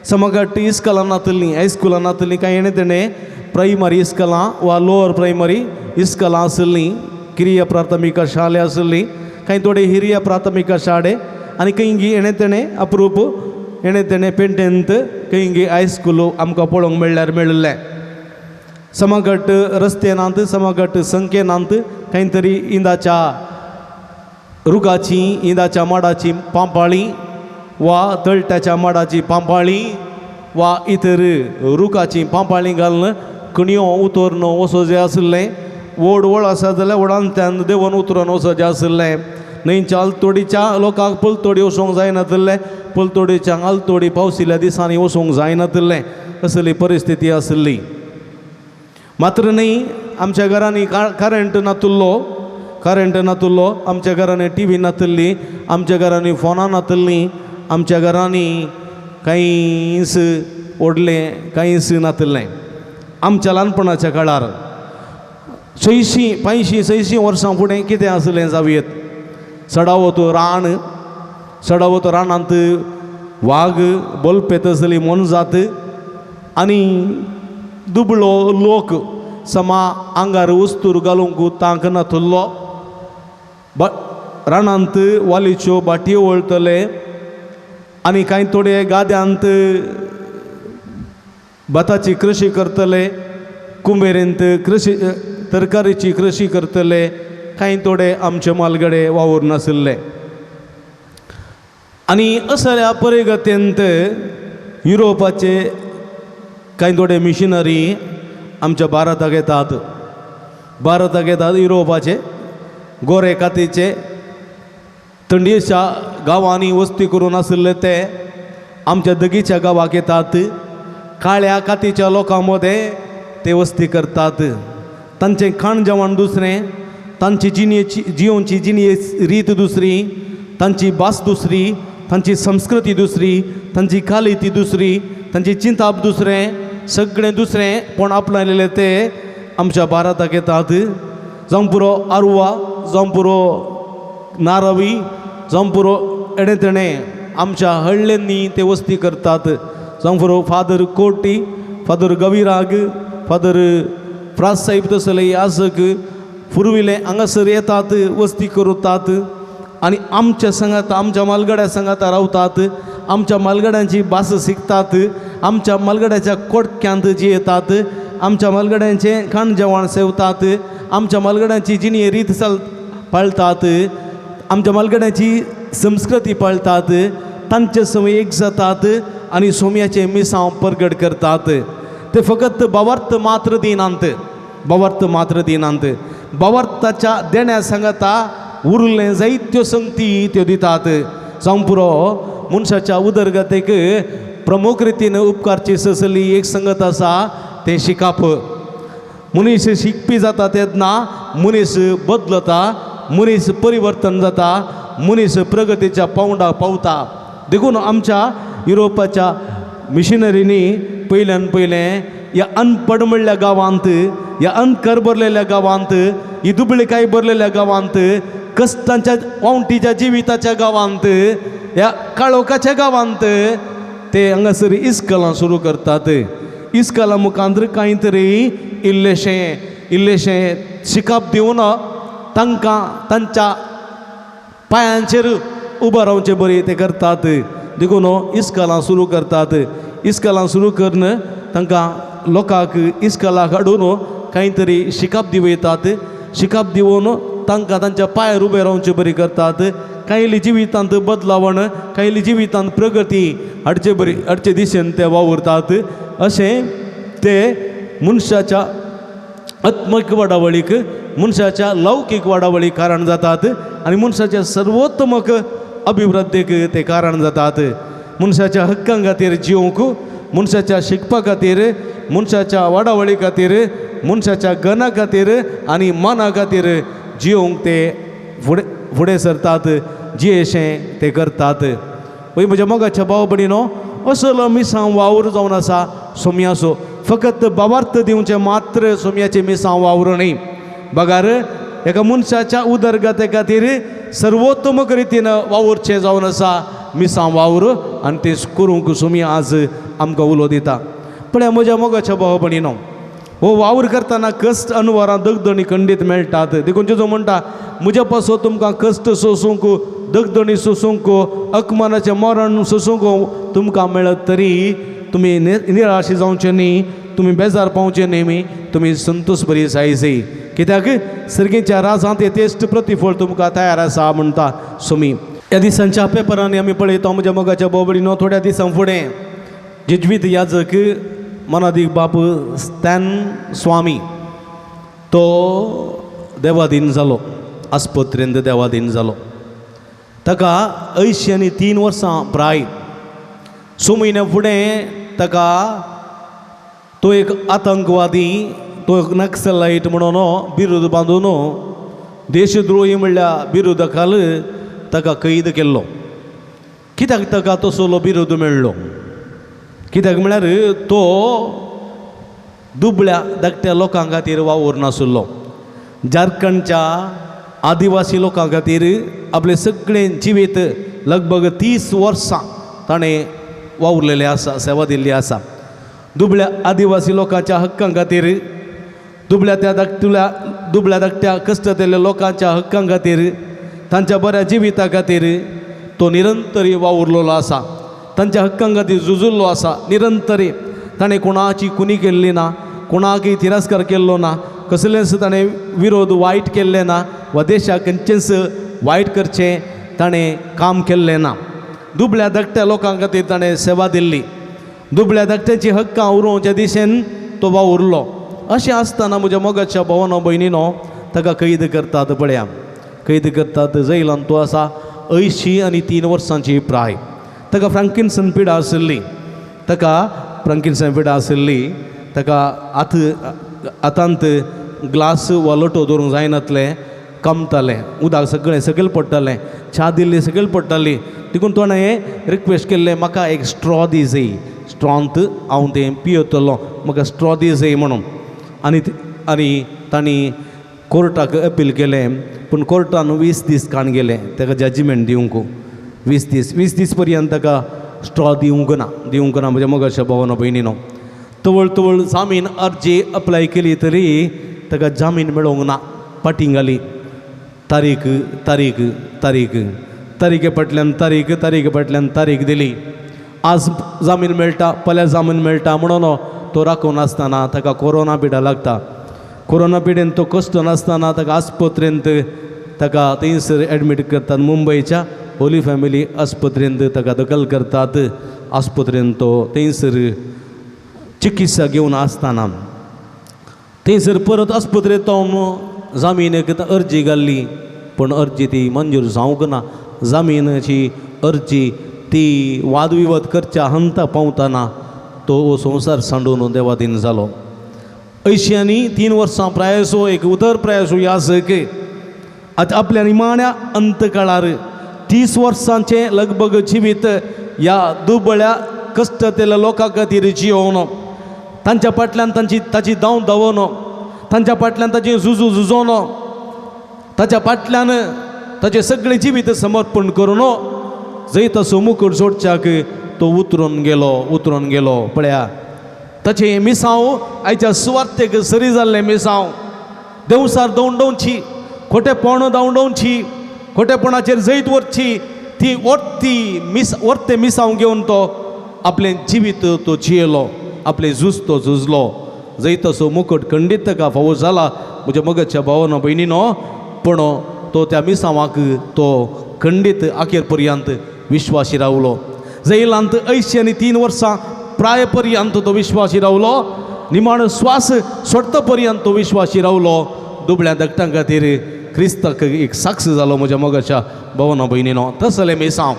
समगट इस्कलां नातिल्लीं, हायस्कुलां नातिल्लीं. कांय हेणें तेणें प्रायमरी इस्कलां वा लोअर प्रायमरी इस्कलां आशिल्लीं, किरिया प्राथमीक शाळे आशिल्ली, कांय थोडे हिरिया प्राथमीक शाळे आनी खंय हेणें तेणें अप्रूप हेणें तेणें पेंटेंत खंय हायस्कूल आमकां पळोवंक मेळ्ळ्यार मेळिल्लें. समगट रस्ते नात, समगट संखे नात, खंय तरी इंदाच्या रुखाची, इंदाच्या माडाची पांपाळी वा तळट्याच्या माडाची पांपाळी वा इतर रुखाची पांपाळी घालून खणयो उतोरून वचो जाय आशिल्लें. व्हड व्हड आसा जाल्यार व्हडांतल्यान देंवन उतरून वचो जाय आशिल्लें. न्हंयच्या आलतोडीच्या लोकांक पलतोडी वचूंक जायनातिल्लें, पलतोडीच्या आलतोडी पावसिल्ल्या दिसांनी वचूंक जायनातिल्लें, असली परिस्थिती आशिल्ली. मात्र न्ही आमच्या घरांनी करंट नातुल्लो, करंट नातुल्लो, आमच्या घरांनी टी व्ही नातिल्ली, आमच्या घरांनी फोनां नातिल्लीं, आमच्या घरांनी कांयच व्हडलें कांयच नातिल्लें. आमच्या ल्हानपणाच्या काळार 600 500 600 वर्सां फुडें कितें आसलें जावयेत, चडावत रान, चडावत रानांत वाग बोलपेत तसली मोनजात आनी दुबळो लोक समा आंगार वस्तूर घालूंक तांक नातुल्लो. रानांत वालीच्यो बाटयो वळटले आनी कांय थोडे गाद्यांत भाताची कृशी करतले, कुंबेरेंत कृशी तरकारीची कृशी करतले, कांय थोडे आमचे मालगडे वावर नाशिल्ले. आनी असल्या परिगतेंत युरोपाचे कांय थोडे मिशनरी आमच्या भारताक येतात, भारताक येतात युरोपाचे गोरे कातीचे थंडयेच्या गांवांनी वस्ती करून आशिल्ले ते आमच्या दगीच्या गांवाक येतात. काळ्या कातीच्या लोकां मदें ते वस्ती करतात. तांचें खाण जेवण दुसरें, तांची जिणेची जियोवची जिणे रीत दुसरी, तांची भास दुसरी, तांची संस्कृती दुसरी, तांची कालिती दुसरी, तांची चिंताप दुसरें, सगळें दुसरें पूण आपणायलेले ते आमच्या भारताक येतात. जावं पुरो आरवा, जावं पुरो नारवी, जावं पुरो एणे तेणें आमच्या हळ्ळ्यांनी ते वस्ती करतात. जावं पुरो फादर कोटी, फादर गविराग, फादर फ्रास साहेब तसले याजक पुर्विले हांगासर येतात, वस्ती करतात आनी आमच्या सांगात आमच्या मालगड्या सांगाता रावतात, आमच्या मालगड्यांची भास शिकतात, आमच्या मालगड्याच्या कोटक्यांत जियेतात, आमच्या मालगड्यांचें खाण जेवण सेवतात, आमच्या मालगड्यांची जिणी रीत चल पाळतात, आमच्या मालगड्यांची संस्कृती पाळतात, तांचे समय एक जातात आनी सोम्याचें मिसांव परगट करतात. ते फकत भावार्थ मात्र दिनात, भावार्थ मात्र दिनात, भावार्थाच्या देण्या सांगाता उरलें जायत्यो संगती त्यो दितात. जावं पुरो मनशाच्या उदरगतेक प्रमुख रितीन उपकारची ससली एक संगत आसा तें शिकप. मनीस शिकपी जाता तेन्ना मनीस बदलता, मनीस परिवर्तन जाता, मनीस प्रगतीच्या पावंडाक पावता. देखून आमच्या युरोपाच्या मिशनरींनी पयल्यान पयलें ह्या अनपड म्हणल्या गांवांत, ह्या अनकर भरलेल्या गांवांत, ही दुबळीकाय भरलेल्या गांवांत, कश्टांच्या वावटीच्या जिविताच्या गांवांत, ह्या काळोखाच्या गांवांत ते हांगासर इस्कलां सुरू करतात. इस्कलां मुखांत कांय तरी इल्लेशें इल्लेशें शिकप दिवन तांकां तांच्या पांयांचेर उबो रावचे बरी ते करतात. देखून इस्कलां सुरू करतात. इस्कलां सुरू करून तांकां लोकांक इस्कलाक हाडून कांय तरी शिकप दिवयतात. शिकप दिवन तांकां तांच्या पांयार उबे रावचे बरी करतात. कांयली जिवितांत बदलावण, कांयली जिवितांत प्रगती हाडचे बरी हाडचे दिशेन ते वावुरतात. अशें ते मनशाच्या आत्मीक वाडावळीक, मनशाच्या लौकीक वाडावळीक कारण जातात आनी मनशाच्या सर्वोत्तमक अभिवृद्धीक ते कारण जातात. मनशाच्या हक्कां खातीर जिवंक, मनशाच्या शिकपा खातीर, मनशाच्या वाडावळी खातीर, मनशाच्या गना खातीर आनी मना खातीर जिवंक ते फुडें फुडें सरतात, जियेशें ते करतात. वय म्हज्या मोगाच्या भाव भयणीनो, असलो मिसांव वावर जावन आसा सोम्याचो. फकत भावार्थ दिवचें मात्र सोम्याचें मिसांव वावर न्ही, बगार एका मनशाच्या उदरगते खातीर सर्वोत्तमक रितीन वावुरचें जावन आसा मिसांव वावर आनी तें करूंक सोमी आज आमकां उलो दिता. पळया म्हज्या मोगाच्या भाव भयणीनो, हो वावर करतना कश्ट अनवरां दगदणी खंडीत मेळटात. देखून जेजू म्हणटा, म्हज्या पासो तुमकां कश्ट सोसूंक, दगदणी सोसूंक, अकमानाचें मरण सोसूंक तुमकां मेळत तरी तुमी निराश जावचे न्ही, तुमी बेजार पावचे न्ही, तुमी संतोश बरी जाय. कित्याक सर्गीच्या राजांत यथेश्ट प्रतिफळ तुमकां तयार आसा म्हणटा सोमी. ह्या दिसांच्या पेपरांनी आमी पळयता म्हज्या मोगाच्या बोबडीनो, थोड्या दिसां फुडें जेज्वीत याजक मनादीक बाप स्टॅन स्वामी तो देवादीन जालो, आस्पत्रेंत देवादीन जालो. ताका 83 वर्सां प्राय. 6 म्हयन्या फुडें ताका तो एक आतंकवादी, तो एक नक्सलायट म्हणून बिरुद बांदून देशद्रोही म्हणल्यार बिरुदा खाल ताका कैद केल्लो. कित्याक ताका तसलो बिरुद मेळ्ळो? कित्याक म्हळ्यार तो दुबळ्या धाकट्या लोकां खातीर वावर नाशिल्लो. झारखंडच्या आदिवासी लोकां खातीर आपलें सगळें जिवीत लगभग 30 वर्सां ताणें वावुरलेलें आसा, सेवा दिल्ली आसा. दुबळ्या आदिवासी लोकांच्या हक्कां खातीर, दुबळ्या त्या धाकटुल्या दुबळ्या धाकट्या कश्टतेल्या लोकांच्या हक्कां खातीर, तांच्या बऱ्या जिविता खातीर तो निरंतरी वावुरलेलो आसा. तांच्या हक्कां खातीर झुजुल्लो आसा निरंतरी. ताणें कोणाची कुनी केल्ली ना, कोणाकय तिरस्कार केल्लो ना, कसलेंच ताणें विरोध वायट केल्लें ना वा देशाक खंयचेंच वायट करचें ताणें काम केल्लें ना. दुबळ्या धाकट्या लोकां खातीर ताणें सेवा दिल्ली. दुबळ्या धाकट्यांची हक्कां उरोवच्या दिशेन तो वावुरलो. अशें आसतना म्हज्या मोगाच्या भावानो भयणीनो ताका कैद करतात. पळया, कैद करतात जैलान तो आसा. 83 वर्सांची प्राय. ताका फ्रांकिन्सन पिडा आशिल्ली. ताका फ्रांकिन्सन पिडा आशिल्ली. ताका हातांत ग्लास वा लोटो दवरूंक जायनातलें, कमतालें, उदक सगळें सकयल पडटालें, च्या दिल्ली सकयल पडटाली. देखून ताणें रिक्वेस्ट केल्लें, म्हाका एक स्ट्रॉ दी जाय, स्ट्रॉंत हांव तें पियेतलो, म्हाका स्ट्रॉ दी जाय म्हणून. आनी आनी तांणी कोर्टाक अपील केलें, पूण कोर्टान 20 दीस काण गेले ताका जजमेंट दिवंक. 20 दीस, 20 दीस पर्यंत ताका स्ट्रॉ दिवंक ना, दिवंक ना. म्हज्या मोगाच्या भावानो भयणीनो, तवळ तवळ जामीन अर्जी अप्लाय केली तरी ताका जामीन मेळोंक ना. फाटीं घाली तारीख, तारीख, तारीख, तारीखे फाटल्यान तारीख, तारीखे फाटल्यान तारीख दिली. आज जामीन मेळटा, फाल्यां जामीन मेळटा म्हणून तो राखून आसतना ताका कोरोना पिडा लागता. कोरोना पिडेन तो कश्ट नासतना ताका आस्पत्रेंत ताका थंयसर एडमीट करतात. मुंबयच्या होली फॅमिली आस्पत्रेंत ताका दखल करतात. आस्पत्रेंत तो थंयसर चिकित्सा घेवन आसतना थंयसर परत आस्पत्रेंत जामीन अर्जी घाल्ली, पूण अर्जी ती मंजूर जावंक ना. जामीनाची अर्जी ती वादविवाद करच्या हंता पावतना तो संवसार सांडून देवादीन जालो. 83 वर्सां प्रायसो एक उतर प्रायसो याजक आतां आपल्या निमाण्या अंतकाळार 30 वर्सांचें लगभग जिवीत ह्या दुबळ्या कश्टतेल्या लोकां खातीर जियोवन, तांच्या फाटल्यान तांची ताची धांव धांवोन, तांच्या फाटल्यान ताची झुजू झुजोन, ताच्या फाटल्यान ताचें सगळें जिवीत समर्पण करून जैताचो मुकुट जोडच्याक तो उतरून गेलो, उतरून गेलो. पळया ताचें मिसांव आयच्या सुवार्तेक सरी जाल्लें मिसांव. देवसार दवंडोवची, खोटेपण धांवडोवची, खोटेपणाचेर जैत व्हरची, ती ओर्ती मिस ओर्ते मिसांव घेवन तो आपलें जिवीत तो जियेलो, आपलें झूज तो झुजलो. जैताचो मुकुट खंडीत ताका फावो जाला म्हज्या मगच्या भावानो भयणीनो. पूण तो त्या मिसांवाक तो खंडीत अखेर पर्यंत विश्वासी रावलो. जैलांत 83 वर्सां प्राय पर्यंत तो विश्वासी रावलो. निमाणो श्वास सोडता पर्यंत तो विश्वासी रावलो. दुबळ्या धाकटां खातीर क्रिस्ताक एक साक्ष जालो म्हज्या मोगाच्या भावना भयणीनो. तसलें मिसांव,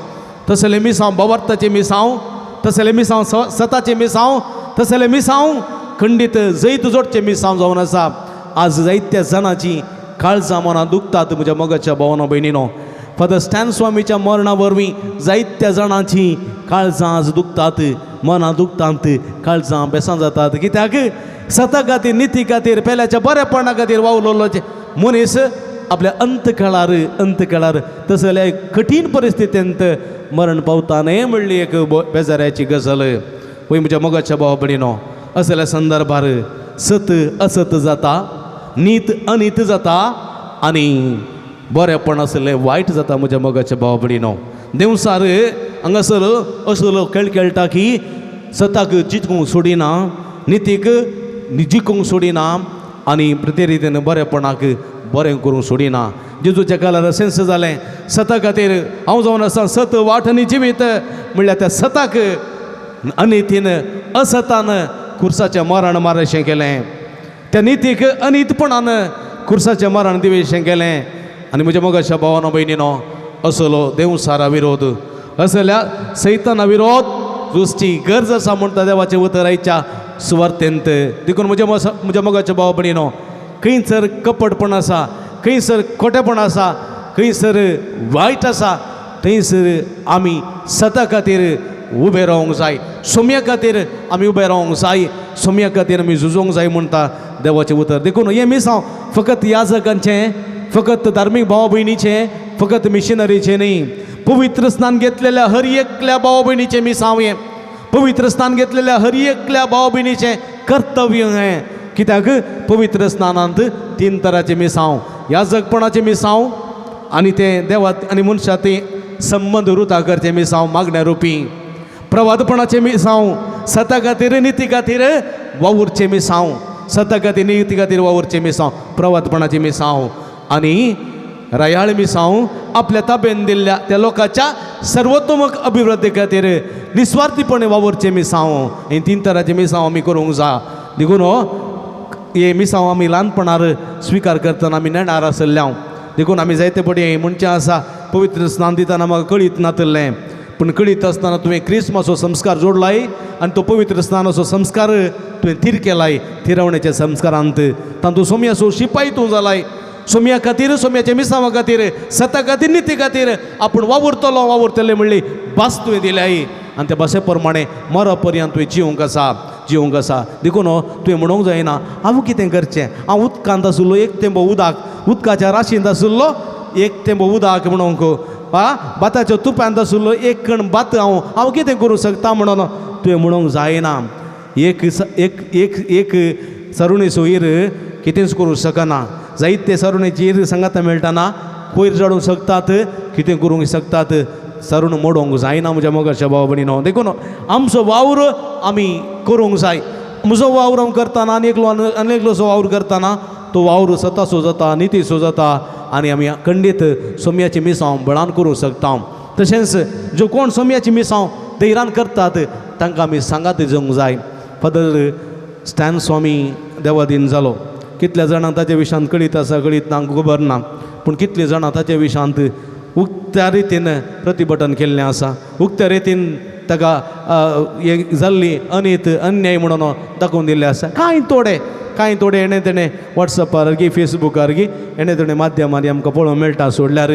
तसलें मिसांव बावार्थाचें मिसांव, तसलें मिसांव सताचें मिसांव, तसलें मिसांव खंडीत जैत जोडचें मिसांव जावन आसा. आज जायत्या जाणांची काळजां मनां दुखतात म्हज्या मोगाच्या भावना भयणीनो. फादर स्टॅन स्वामीच्या मरणा वरवीं जायत्या जाणांची काळजां आज दुखतात, मनां दुखतात, काळजां बेसां जातात. कित्याक सता खातीर, निती खातीर, पेल्याच्या बरेपणा खातीर वावुरलेलो मनीस आपल्या अंतकाळार अंतकाळार तसल्या कठीण परिस्थितींत मरण पावता न्हय म्हणली एक बेजाऱ्याची गजाल. वय म्हज्या मोगाच्या भावा भयणीनो, असल्या संदर्भार सत असत जाता, नीत अनीत जाता आनी बरेपण आसलें वायट जाता म्हज्या मोगाच्या भावा भयणीनो. देंवसार हांगासर असलो खेळ खेळटा की सताक जिखूंक सोडिना, नितीक जिखूंक सोडिना आनी प्रते रितीन बरेपणाक बरें करूंक सोडिना. जेजूच्या काळार अशेंच जालें. सता खातीर हांव जावन आसा सत वाट आनी जिवीत म्हणल्यार त्या सताक अनितीन असतान खुर्साचें मरण मारशें केलें, त्या नितीक अनितपणान खुर्साचें मरण दिवेशें केलें. आनी म्हज्या मोगाच्या भावानो भयणीनो, असलो देवसारा विरोध, असल्या सैताना विरोध झुजची गरज आसा म्हणटा देवाचें उतर आयच्या सुवार्थेंत. देखून म्हज्या म्हज्या मोगाच्या भावा भयणीनो, खंयसर कपटपण आसा, खंयसर खोटेपण आसा, खंयसर वायट आसा, थंयसर आमी सता खातीर उबे रावंक जाय, सोम्या खातीर आमी उबे रावंक जाय, सोम्या खातीर आमी झुजोंक जाय म्हणटा देवाचें उतर. देखून हें मिसांव फकत याजकांचें, फकत धार्मीक भावा भयणीचें, फकत मिशनरीचें न्ही, पवित्र स्नान घेतलेल्या हर एकल्या भावा भयणीचें मिसांव हें, पवित्र स्नान घेतलेल्या हर एकल्या भावा भयणीचें कर्तव्य हें. कित्याक पवित्र स्नानांत तीन तरांचें मिसांव, याजकपणाचें मिसांव आनी तें देवा आनी मनशा तें संबंद रुता करचें मिसांव मागण्या रुपी, प्रवादपणाचें मिसांव सता खातीर निती खातीर वावुरचें मिसांव, सता खातीर निती खातीर वावुरचें मिसांव, प्रवादपणाचें मिसांव आनी रायाळ मिसांव आपल्या ताबेन दिल्ल्या त्या लोकांच्या सर्वोत्तमक अभिवृद्धी खातीर निस्वार्थीपणे वावुरचें मिसांव. हे तीन तरांचें मिसांव आमी करूंक जाय. देखून हे मिसांव आमी ल्हानपणार स्विकार करतना आमी नेणार आसल्ले हांव. देखून आमी जायते पटी म्हणचें आसा, पवित्र स्नान दितना म्हाका कळीत नातलें, पूण कळीत आसतना तुवें क्रिस्माचो संस्कार जोडलाय आनी तो पवित्र स्नानाचो संस्कार तुवें थीर केलाय. थिरवण्याच्या संस्कारांत तातूंत सोम्याचो शिपाय तूं जालाय. सोम्या खातीर, सोम्याच्या मिसांवा खातीर, सता खातीर, निती खातीर आपूण वावुरतलो वावुरतलें म्हणली भास तुवें दिल्याय आनी त्या भाशे प्रमाणे मरा पर्यंत तुवें जिवंक आसा, जिवंक आसा. देखून तुवें म्हणूंक जायना हांव कितें करचें, हांव उदकांत आशिल्लो एक तेंबो उदक, उदकाच्या राशींत आशिल्लो एक तेंबो उदक म्हणूंक, आ भाताच्या तुपांत आशिल्लो एक कण भात हांव हांव कितें करूं शकता म्हणून तुवें म्हणूंक जायना. एक एक एक एक सरुणेचो हीर कितेंच करूंक शकना. जायते सरुणेची हीर सांगाता मेळटाना कोयर जाडूंक शकतात, कितें करूंक शकतात, सरुण मोडोंक जायना म्हज्या मोगाच्या भाव भयणीनो. देखून आमचो वावर आमी करूंक जाय. म्हजो वावर हांव करतना आनी एकलो आनी एकलोचो वावर करतना तो वावर सतासो जाता, नितीचो जाता आनी आमी खंडीत सोम्याची मिसांव बळान करूंक शकता. तशेंच ज्यो कोण सोम्याची मिसांव धैर्यान करतात तांकां आमी सांगात दिवंक जाय. फादर स्टॅन स्वामी देवादीन जालो, कितल्या जाणांक ताच्या विशयांत कळीत आसा, कळीत ना खबर ना, पूण कितलीं जाणां ताच्या विशयांत उक्त्या रितीन प्रतिभटन केल्लें आसा, उक्त्या रितीन ताका हें जाल्ली अनीत अन्याय म्हणून दाखोवन दिल्लें आसा. कांय थोडे कांय थोडे हेणें तेणें वॉट्सॅपार गी फेसबुकार गी हेणें तेणें माध्यमांनी आमकां पळोवंक मेळटा, सोडल्यार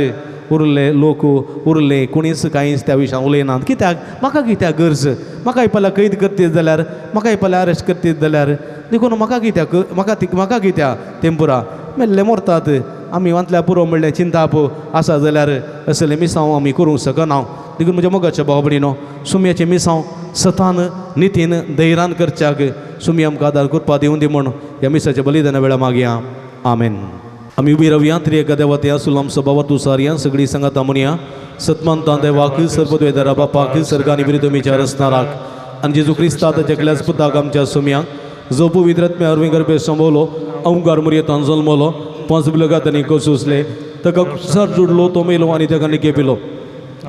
उरले लोक उरले कोणीच कांयच त्या विशयान उलयनात. कित्याक म्हाका कित्याक गरज, म्हाका पयल्या कैद करतीत जाल्यार, म्हाका पयल्या अरेस्ट करतीत जाल्यार, देखून म्हाका कित्याक, म्हाका म्हाका कित्याक तेंपुरा मेल्ले मरतात आमी वांतल्या पुरो म्हणलें चिंताप आसा जाल्यार असलें मिसांव आमी करूंक शकना. देखून म्हज्या मोगाच्या भाव भयणीनो, सुम्याचें मिसांव सतान नितीन धैर्यान करच्याक सुमी आमकां आदार करपा दिवं दी म्हूण ह्या मिसाच्या बलिदाना वेळा मागया. आमेन. आमी उबी रावया. त्रिएका देवा ते आसूल आमचो बाबा तूं सारया सगळीं सांगाता म्हणया. सतमानता देवाक सर्वद्वेदरा बापाक सर्गानी विरुद्धमीच्या रसनाराक आनी जेजू क्रिस्ता ताच्या एकल्याच पुताक आमच्या सुम्याक जो पवित्र आत्म्या वरवीं गर्भे संभवलो, अंगार मुरयेतान जल्मलो, पांच बिलगात आनी कोसुसले, ताका सर जुडलो, तो मेलो आनी ताका निकेपिलो,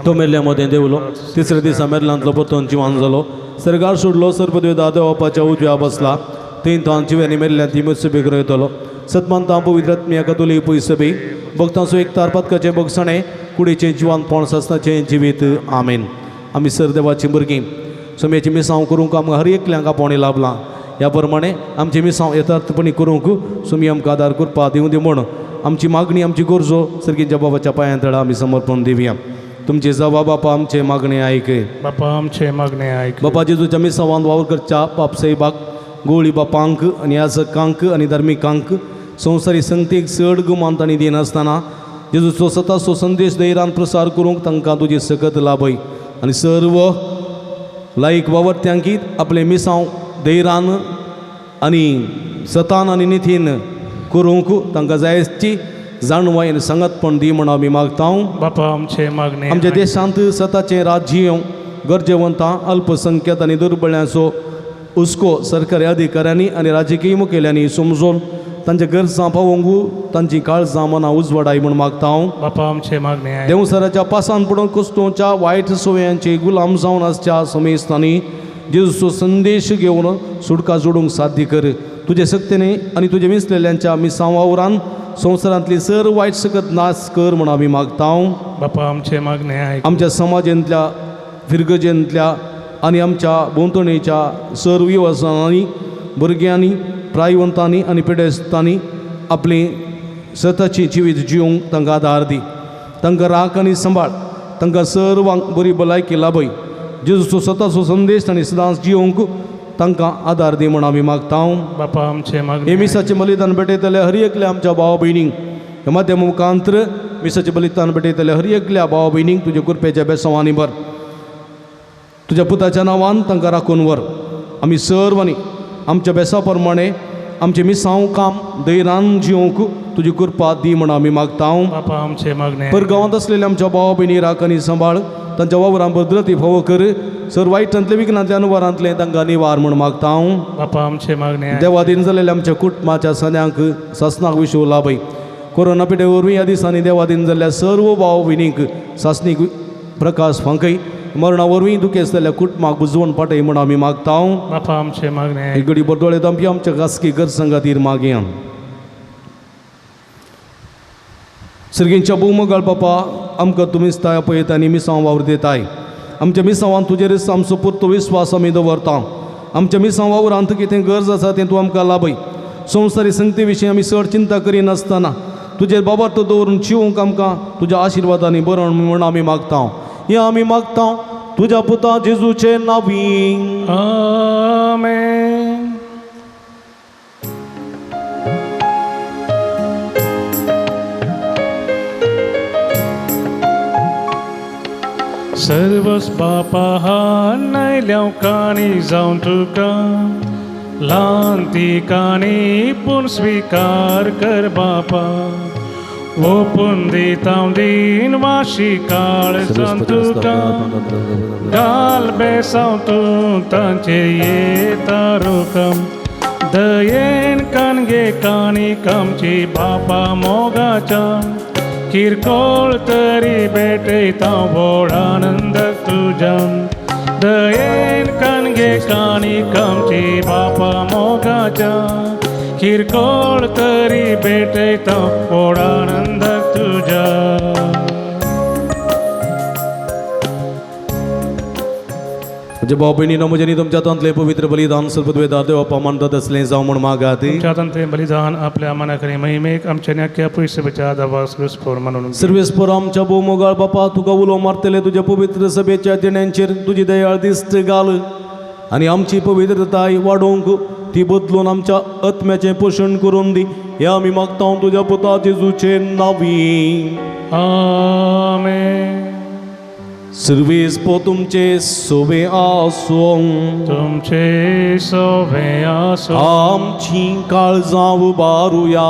तो मेल्ल्या मदें देवलो, तिसऱ्या दिसा मेरलांतलो परतून जिवान जालो, सर्गार सोडलो, सर्वद्वेदा देवापाच्या उजव्या बसला, तीन तान जिव्यांनी मेल्ल्या ती मुत्सबी येतलो. सतमानता पवित्र आत्म्या कतोली पयसबी भक्तांचो एक तार पातकाचें भोगसणें कुडीचें जिवानपण सासनाचें जिवीत. आमेन. आमी सर देवाचीं भुरगीं सोम्याचीं मिसांव करूंक आमकां हर एकल्यांक आपोवणें लाभलां. ह्या प्रमाणे आमचें मिसांव यथार्थपणी करूंक सोमी आमकां आदार करपा दिवं दी म्हूण आमची मागणी आमची गरजो सर्गीच्या बाबाच्या पांयां तळा आमी समर्पण दिवया. तुमचे जवा बापा आमचे मागणे आयक, बापा आमचे मागणे आयक, बापा जेजूच्या मिसावांत वावर करच्या बाप साहेबाक गोळी बापांक आनी याजकांक आनी धार्मिकांक संवसारी संगतीक चड गुमान तांणी दिनासतना जेजूचो सताचो संदेश धैर्यान प्रसार करूंक तांकां तुजी सकत लाभय आनी सर्व लायक वावरत्यांकी आपले मिसांव धैर्यान आनी सतान आनी नितीन करूंक तांकां जायची जाणवाय आनी सांगातपण दी म्हूण आमी मागता. बापा आमचे मागणे आमच्या देशांत सताचें राज्य गरजेवंतां अल्पसंख्यात आनी दुर्बळ्यांचो हुस्को सरकारी अधिकाऱ्यांनी आनी राजकीय मुखेल्यांनी समजून तांच्या गरजां पावोवंक तांची काळजां मनां उजवाडाय म्हूण मागता हांव. बापा आमचे मागणे आयक, देंवसराच्या पासान पडून कुस्तोच्या वायट सवयांचे गुलाम जावन आसच्या समेस्तांनी जेजूचो संदेश घेवन सुटका जोडूंक साध्य कर. तुजे सक्तीने आनी तुजे मिसलेल्यांच्या मिसांव वावरान संवसारांतली सर वायट सकत नाश कर म्हूण आमी मागता. बापा आमचे मागणे आयक. आमच्या समाजेंतल्या फिरगजेंतल्या आनी आमच्या भोंवतणेच्या सर्व युवसांनी भुरग्यांनी प्रायवंतांनी आनी पिडेस्तांनी आपली स्वताची जिवीत जिवंक तांकां आदार दी. तांकां राख आनी सांबाळ. तांकां सर्वांक बरी भलायकी लाभय. जेजूचो स्वताचो संदेश आनी सदांच जिवंक तांकां आदार दी म्हूण आमी मागता. बापा आमचे मागणे हे मिसाचें बलिदान भेटयतले हर एकल्या आमच्या भाव भयणींक ह्या माध्यम मुखांतर मिसाचें बलिदान भेटयतले हर एकल्या भाव भयणींक तुज्या कृपेच्या बेसांवांनी भर. तुज्या पुताच्या नांवान तांकां राखून व्हर. आमी सर्वांनी आमच्या बेसा प्रमाणे आमचें मिसांव काम दैरान जिवंक तुजी कृपा दी म्हूण आमी मागता. बापा आमचे मागणे पर गांवांत आसलेल्या आमच्या भाव भयणी राख आनी सांबाळ. तांच्या वावरां भद्रती फावो कर. सर वायटांतले विघ्नांतले अनुवारांतले तांकां निवार म्हूण मागता. बापा आमचे मागणे देवादीन जाल्लेल्या आमच्या कुटुंबाच्या सन्यांक सासनाक विशव लाभय. कोरोना पिडे वरवीं ह्या दिसांनी देवादीन जाल्ल्या सर्व भाव भयणींक सासणीक प्रकाश फांकय. मरणा वरवीं दुखेस्त जाल्ल्या कुटुंबाक बुजवण पाटय म्हूण आमी मागता. बापा आमचे मागणे एक घडी दोळे दामपी आमच्या खासगी गरजां खातीर मागया. सर्गींच्या भोवमगाळ बापा आमकां तुमीच ताय पळयता आनी मिसांव वावर दिताय. आमच्या मिसांवान तुजेरच आमचो पुरतो विस्वास आमी दवरता. आमच्या मिसांव वावरांत कितें गरज आसा तें तूं आमकां लाभय. संवसारी संगती विशीं आमी चड चिंता करिनासतना तुजेर बाबार्थ दवरून जिवंक आमकां तुज्या आशिर्वादांनी बरण म्हूण आमी मागता. हें आमी मागता तुज्या पुता जेजूचे नांवी. आमेन. सर्वस बापा हान काणी जावन तुका ल्हान ती काणी पूण स्विकार कर बापा. ओपून दिता दिन वाशी काळ जावन तुका घाल बेसांव तूं तांचे येता रोकम. दयेन काणगे काणी कामची बापा मोगाच्या किरकोळ तरी भेटयता व्हड आनंद तुज्या. दयेन काणगे काणी कामची बापा मोगाच्या किरकोळ तरी भेटयता व्हड आनंद तुज्या. म्हज्या भाव भयणीनो म्हज्यानी तुमच्या हातांतलें पवित्र बलिदान सर्वद्वेदार देवा मानतात असलें जावं म्हूण मागात. तुमच्या हातांतलें बलिदान आपल्या मनाकडे महिमेक आमच्या न्याक्या पयशे बच्या दावास घुसफोर म्हणून. सर्वेस्पर आमच्या भोवमोगाळ बापा तुका उलो मारतले तुज्या पवित्र सभेच्या देण्यांचेर तुजी दयाळ दिश्ट घाल आनी आमची पवित्रताय वाडोवंक ती बदलून आमच्या आत्म्याचें पोशण करून दी. हें आमी मागता तुज्या पुता जेजूचे नांवी. आमेन. सर्वेस पो तुमचे सोबे आसूं. तुमचे सोबे आसूं. आमची काळजां उबारुया.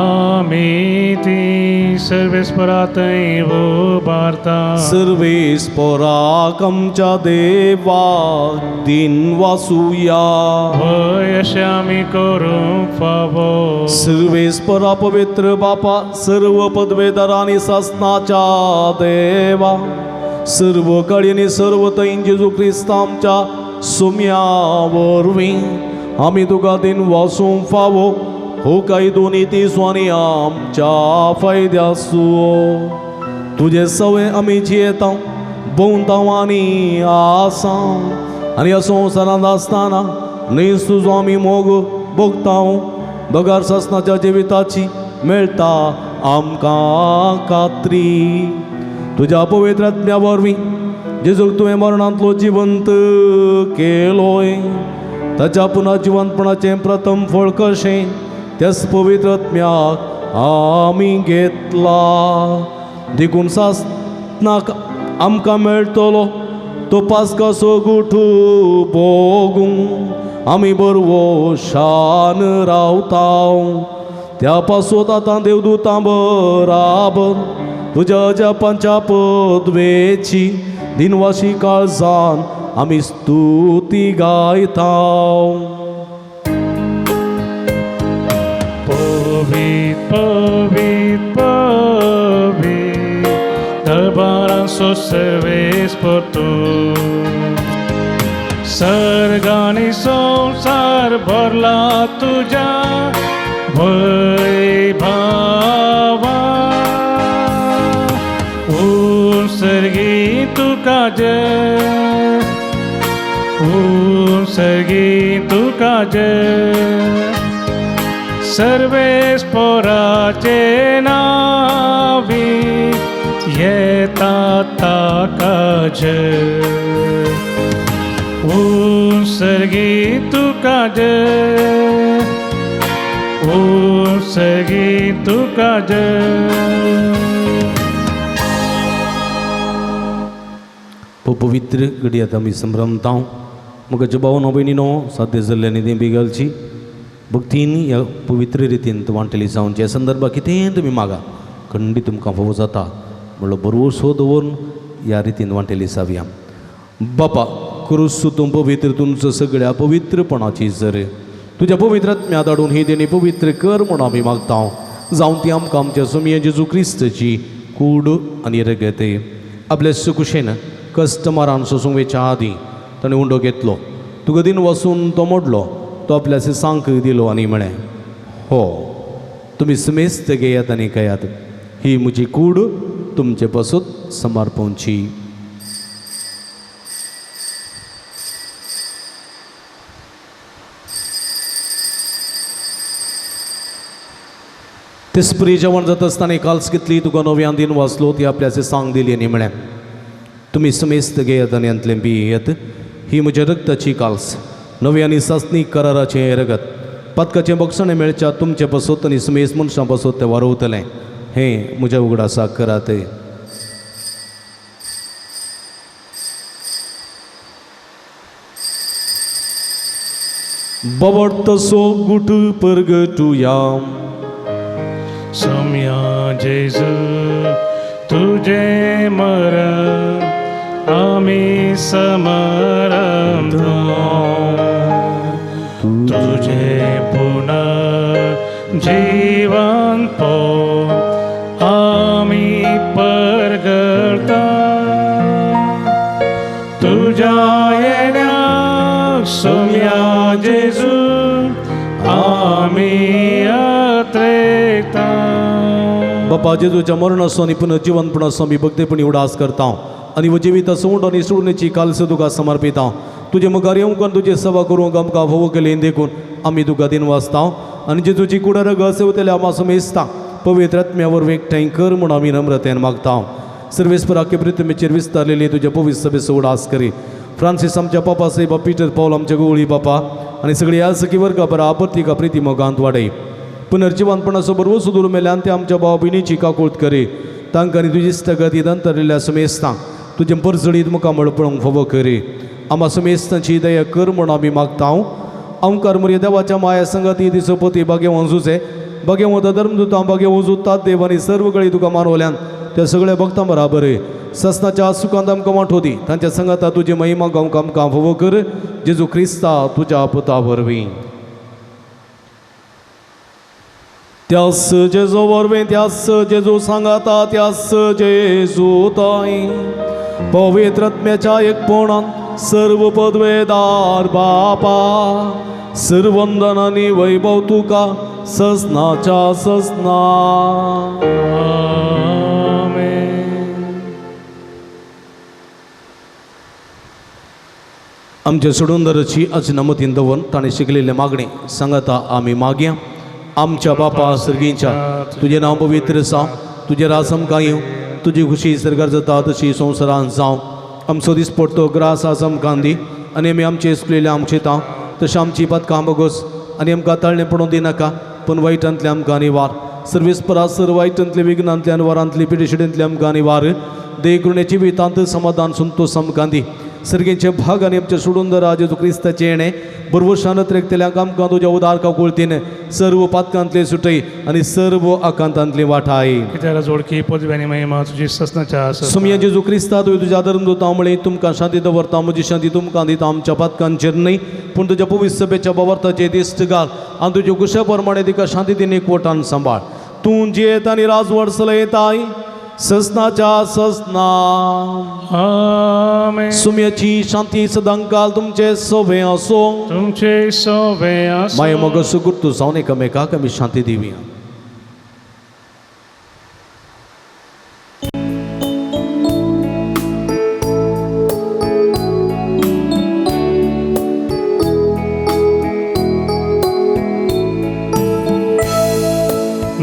आमी ती सर्वेस्परा थंय उबारता. सर्वेस्पराक आमच्या देवाक दिन वासुया. हय अशें आमी करूंक फावो. सर्वेस्परा पवित्र बापा सर्व पदवेदारांनी सासनाच्या देवा सर्व कडेनी सर्व थंय जेजू क्रिस्त आमच्या सुम्या वरवीं आमी तुका दिन वासूंक फावो हो कायदो नीती स्वानी आमच्या फायद्यासो. तुजे सवे आमी जियेता भोंवता आनी आसा आनी ह्या संवसारांत आसतना न्हय तुजो आमी मोग भोगता बगर सासनाच्या जिविताची मेळटा आमकां खात्री. तुज्या पवित्र आत्म्या वरवीं जेजूक तुवें मरणांतलो जिवंत केलोय ताच्या पुनः जिवंतपणाचें प्रथम फळ कशें त्याच पवित्र आत्म्याक आमी घेतला. देखून सासनाक आमकां मेळटलो तो पास्काचो गुठू भोगूं आमी बरवो शान रावता. त्या पासत आतां देवदूतां बराबर तुज्या जपांच्या पदवेची दिनवाशी काळजान आमी स्तुती गायता. पवीत पवीत पवीत दरबारांचो सर्वेस्पर तूं. सर्गानी संवसार भरला तुज्या वैभावा. उत्सर्गी तुका जय, उत्सर्गी तुका जय. सर्वेस्पोराचे नावी येता ताका जय, उत्सर्गी तुका जय, उत्सर्गी तुका जय. पवित्र घडी आतां आमी संभ्रमता. म्हाका भावनो भयणीनो साध्य जाल्ल्यान देंबी घालची भक्तीन ह्या पवित्र रितीन वांटेली जावची. ह्या संदर्भात कितेंय तुमी मागा खंडीत तुमकां फावो जाता म्हणलो भरवसो दवरून ह्या रितीन वांटेली जावया. बापा क्रुसू तूं पवित्र तुमचो सगळ्या पवित्रपणाची जर तुज्या पवित्र आत्म्या धाडून ही देणी पवित्र कर म्हूण आमी मागता. जावं ती आमकां आमच्या सोमये जेजू क्रिस्तची कूड आनी रगत. आपल्या सुकुशेन कस्टमरान सोसूंक वेच्या आदीं ताणें उंडो घेतलो, तुका दिन वसून तो मोडलो, तो आपल्या सांक दिलो आनी म्हळें, हो तुमी समेस्त घेयात आनी खायात, ही म्हजी कूड तुमचे पासून समर्पणची. तेसपरी जेवण जाता आसतना काल्स घेतली, तुका नव्यान दिन वाचलो, ती आपल्या सांग दिली आनी म्हळें, तुमी समेस्त घेयात आनी हांतलें पियेत, ही म्हज्या रक्ताची काल्स, नवी आनी सासणी कराराचें रगत, पातकाचें बक्षणें मेळच्या तुमचे पासत आनी समेस्त मनशां पासत तें वारवतलें, हें म्हज्या उगडासाक करात. बाबड तसो गुट परगटुया. सोम्या जेजू तुझे मरण आमी समरंतो, तुझे पुनर्जीवन पो आमी परगळता. तुझ्या येण्याक सोम्या जेजू आमी अत्रेता. बापा जेजूच्या मरणाचो आनी पुनर्जिवनपणाचो आमी भक्तेपणी उडास करता आनी वो जिवीत सोड आनी सोडण्याची कालस तुका समर्पिता. तुजे मुखार येवंक आनी तुजी सेवा करूंक आमकां फावो केली देखून आमी तुका दिन वाचता आनी जेजूची कुडा रगत सेवतल्या आमा समेस्ता पवित्र आत्म्या वरवीं एकठांय कर म्हूण आमी नम्रतेन मागता. सर्वेस्पराके पृथ्वीचेर विस्तारलेली तुज्या पवित्र सभेचो उडास करी. फ्रांसीस आमच्या पापा साहेबा, पीटर पावल आमच्या गोवळी बापा आनी सगळी ह्या सखी वर्गा बराबर तिका प्रिती मोगांत वाडय. पुनर्जिवनपणाचो बरवसो दवरून मेल्यान ते आमच्या भाव भयणीची काकूळत करी. तांकां आनी तुजी इश्टागती दंतरिल्ल्या समेस्तांक तुजें परजळीत मुखामळ पळोवंक फावो करी. आमा समेस्तांची दया कर म्हूण आमी मागता. अंकार मुरये देवाच्या माया संगती ती सोपती बागेवन सुचे बागेवंत धर्मदुतां बागेवन जुतात देव आनी सर्व कळी तुका मानवल्यान त्या सगळ्या भक्तां बराबर ससनाच्या सुखांत आमकां वांटो दी. तांच्या संगता तुजी महिमा गावंक आमकां फावो कर. जेजू क्रिस्ता तुज्या पुता वरवीं. त्यास जेजू वरवीं, त्यास जेजू सांगाता, त्यास जेजू ताई पवित्र आत्म्याच्या एकपणान सर्व पदवेदार बापा सर्वंदन आनी वैभव तुका ससनाच्या ससना. आमच्या सोडूनदाराची अजनमतीन दवरून ताणें शिकलेले मागणें सांगाता आमी मागया. आमच्या बापा सर्गींच्या तुजें नांव पवित्र जावं, तुजें राज आमकां येवं, तुजी खुशी सर्गार जाता तशी संवसारान जावं. आमचो दिसपडतो ग्रास आज आमकां दी आनी आमी आमचे चुकलेले आमचे तांव तशें आमची पातकां बगोस आनी आमकां ताळणें पडूं दिनाका पूण वायटांतलें आमकां निवार. सर्वेस्परा सर वायटांतले विघ्नांतले आनी वरांतले पिडेशिडेंतले आमकां निवार. देह जिवितांत समाधान संतोष आमकां दी. सर्गेचे भाग आनी आमचे सोडून जेजू क्रिस्ताचें येणें बरवशान त्रेकतल्यांक आमकां तुज्या उदार काकुळतीन सर्व पातकांतले सुटय आनी सर्व आकांतांतली वाठाय. कित्याला जोडकी पदवी आनी महिमा तुजी ससनाच्या सुमया जेजू क्रिस्ता तुवें तुज्या धर्मदुतां म्हळें तुमकां शांती दवरता, म्हजी शांती तुमकां दिता. आमच्या पातकांचेर न्हय पूण तुज्या पवित्र सभेच्या बावर्ताचेर दिश्ट घाल आनी तुज्या कुशा प्रमाणे तिका शांती दिनी एकवटान सांबाळ. तूं जियेत आनी राजवट चलयताय ससनाच्या ससना. आमेन. सुम्याची शांती सदांकाल तुमचे सोबे असो. तुमचे सोबे आसो. माय मग सुगुर्तू जावन एकामेकाक आमी शांती दिवया.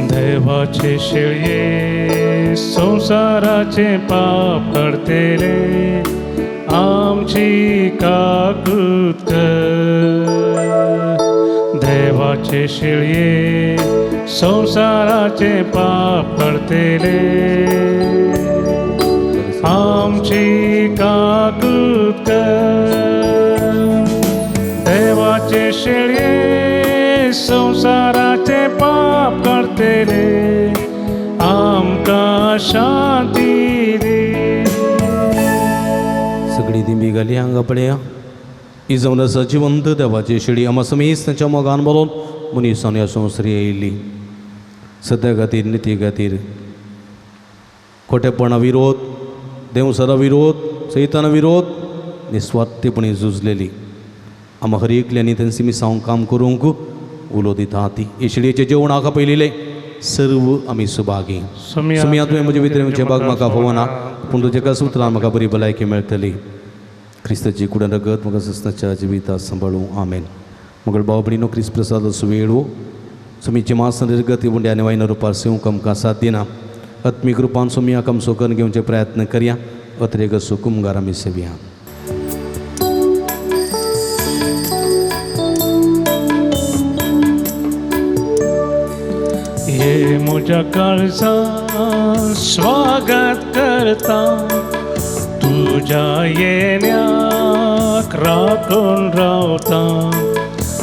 देवाचे शेळये संसाराचे पाप काडतेले आमची काकूत कर. देवाचे शेळये संसाराचे पाप काडतेले आमची काकूत कर. देवाचे शेळये संसाराचे पाप काडतेले आमकां शांती दी. सगळी दिंबी घाली हांगा पळया. ही जावन आसा जिवंत देवाची शेळी आमा समेस्त तांच्या मोगान बरोवन मनीसान ह्या संवसारी येयल्ली. सद्या खातीर निती खातीर खोटेपणा विरोध, देंवसरा विरोध, सैताना विरोध निस्वार्थीपणी झुजलेली. आमा हर एकल्यांनी तेंची मिसांव काम करूंक उलो दिता ती. हे शेळयेचें जेवण हाका पयलीं सर्व आमी सुभागी. सुम्या तुवें म्हजे भितर येवचें भाग म्हाका फावना, पूण तुज्या एका सुत्रान म्हाका बरी भलायकी मेळटली. क्रिस्ताची कुडन रगत म्हाका ससनाच्या जिविता सांबाळूं. आमेन. मगळ भाव भयणीनो, क्रिस्त प्रसादाचो वेळ सुमीची मास रगत उंड्या आनी वायना रुपार सेवंक आमकां साथ दिना. आत्मीक रुपान सुमी आमकां सोकन घेवचे प्रयत्न करया. अत्रेग सुकुमगार आमी सेवया. ये म्हज्या काळजान स्वागत करता तुज्या येण्याक राखून रावता.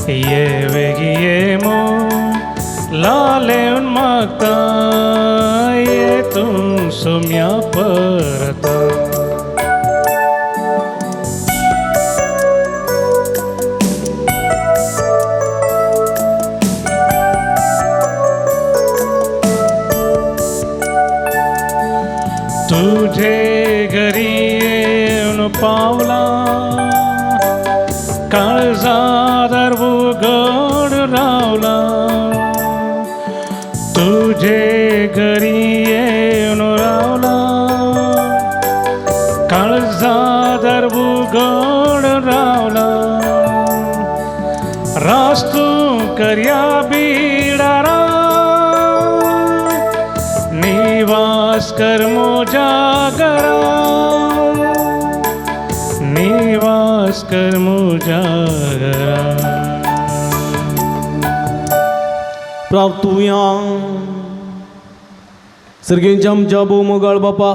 ये वेगी ये म्हूण लालेवन मागता ये तूं सोम्या परता. तुझे घरी येवन पावला काळजार उगड रावला. तुझे घरी येवन रावला काळजार उगड रावला. रास्तू करया बिडारा निवास कर म्हज्या घरा. निवास कर म्हज्या घरा. प्रार्थुया. सर्गेंच्या आमच्या भोव मोगाळ बापा,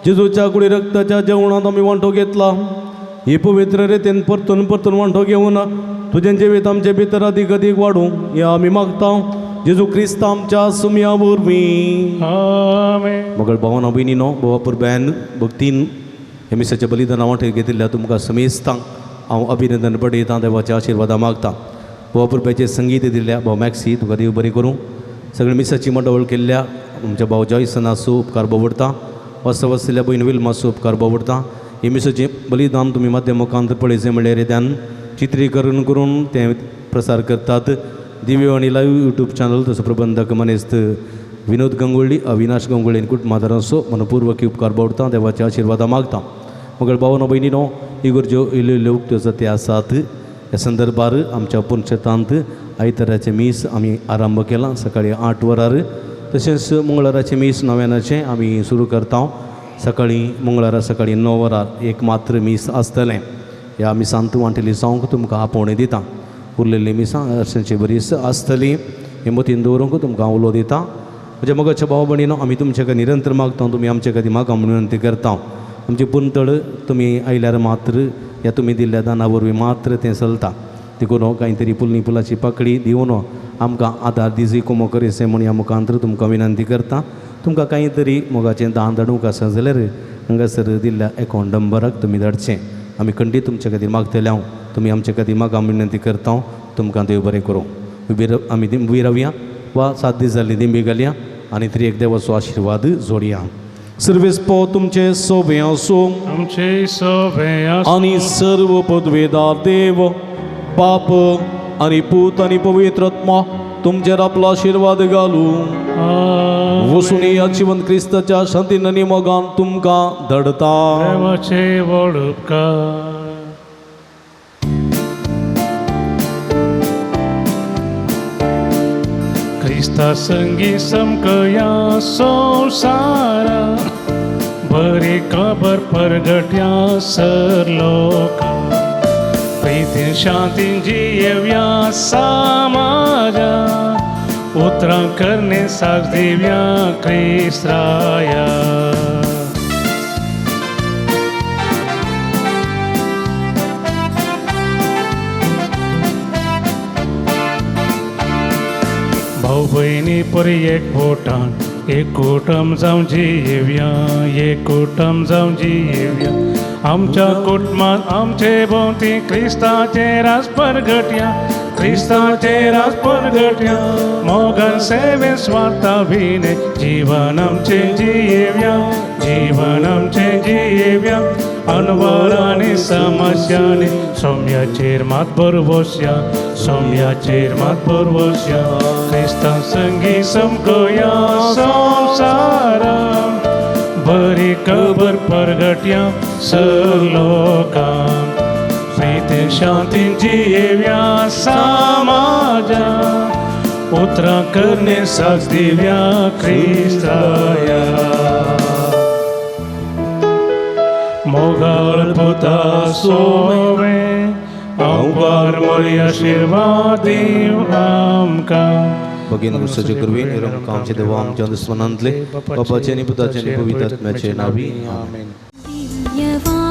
जेजूच्या कुडी रक्ताच्या जेवणांत आमी वांटो घेतला. ही पवित्र रितीन परतून परतून वांटो घेवन तुजें जिवीत आमचे भितर अदीक अदीक वाडूं हें आमी मागता. जेजू क्रिस्त आमच्या सुमया वरवीं. आमेन. मगळ भावान भयणीनो, भावा पुरब्यान भक्तीन हे मिसाच्या बलिदाना वांटे घेतिल्ल्या तुमकां समेस्तांक हांव अभिनंदन पडयतां. देवाच्या आशिर्वादा मागता. भावा पुरब्याचें संगीत दिल्ल्या भाव मॅक्सी तुका देव बरें करूं. सगळ्या मिसाची मंडवळ केल्ल्या आमच्या भाव जॉयसनाचो उपकार बोवडता. वास्तव आशिल्ल्या भयण विल्माचो उपकार बोवडता. हे मिसाचें बलिदान तुमी माध्यम मुखांत पळयचें म्हणल्यार त्यान चित्रीकरण करून तें प्रसार करतात. दिव्य आनी लायव्ह यूट्यूब चॅनल तसो प्रबंधक मनेस्त विनोद गंगोळ्ळी, अविनाश गंगोळ्ळी कुटुंबादारांचो मनपूर्वक उपकार बोवडता. देवाच्या आशिर्वादा मागता. मगळ भावनो भयणीनो, इगर्ज्यो इल्ल्यो इल्ल्यो उक्त्यो जाती आसात. ह्या संदर्भार आमच्या पुनशेतांत आयताराचें मीस आमी आरंभ केलां सकाळीं 8 वरार. तशेंच मंगळाराचें मीस नव्यानाचें आमी सुरू करता सकाळीं मंगळारा सकाळीं 9 वरार एक मात्र मीस आसतलें. ह्या मिसांत वांटेली जावंक तुमकां आपोवणें दिता. उरलेली मिसां अर्शेची बरीच आसतली हें मतीन दवरूंक तुमकां उलो दिता. म्हज्या मोगाच्या भाव भयणीनो, आमी तुमचे खातीर निरंतर मागता, तुमी आमचे खातीर मागा म्हणून विनंती करता. आमची पुंतळ तुमी आयल्यार मात्र या तुमी दिल्ल्या दाना वरवीं मात्र तें चलता. देखून कांय तरी पुलनी पुलाची पाकळी दिवन आमकां आदार दिजी कोमो करीसे म्हूण ह्या मुखांतर तुमकां विनंती करता. तुमकां कांय तरी मोगाचें दान धाडूंक आसा जाल्यार हांगासर दिल्ल्या एकावंट नंबराक तुमी धाडचें. आमी खंडीत तुमचे खातीर मागतले हांव, तुमी आमचे खातीर मागा विनंती करता. तुमकां देव बरें करूं. उबी आमी उबी रावया वा 7 दीस जाल्ली दिंबी घालया. आनी त्रिएक देवाचो आशिर्वाद जोडया. सर्वेस्पो तुमचे सोबे आसूं आमचे सोबे आसूं. आनी सर्व पदवेदार देव बाप आनी पूत आनी पवित्र आत्मा तुमचेर आपलो आशिर्वाद घालूं. वसून ह्या जिवन क्रिस्ताच्या शांतीन आनी मोगान तुमकां धडता. देवाचे व्हड उपकार. क्रिस्ता संगी समकया संवसारा बरी खबर परगट्या सर लोका प्रितीन शांतीन जियेवया समाजा उतरां करणे साक्ष दिवया क्रिस्ताया. भाऊ भयणी परी एक बोटान एक कुटुंब जावन जियेवया एक कुटुंब जावन जियेवया. आमच्या कुटुंबात आमचे भोंवती क्रिस्ताचें राज परगटया क्रिस्ताचें राज परगटया. मोगान सेवे स्वार्था विणे जीवन आमचें जियेवया जीवन आमचें जियेवया. अनवर आनी समस्यांनी सौम्याचेर मात भरवसया सौम्याचेर मात भरवसया. क्रिस्ता संगी समकया संवसारा बरी खबर परगटया सर लोकांक प्रितीन शांतीन जियेवया समाजा उतरां करणे साक्ष दिवया क्रिस्ताया. मोगाळ पुता सोवे अंबार मोरी आशिर्वाद दीव आमकां. भगिनी क्रिस्ताचे कृपेन रमका आमचे देवा आमच्या दुस्मनांतले बापाचे आनी पुताचे आनी पवित्र आत्म्याचे नांवी आमेन. दिव्यवाणी.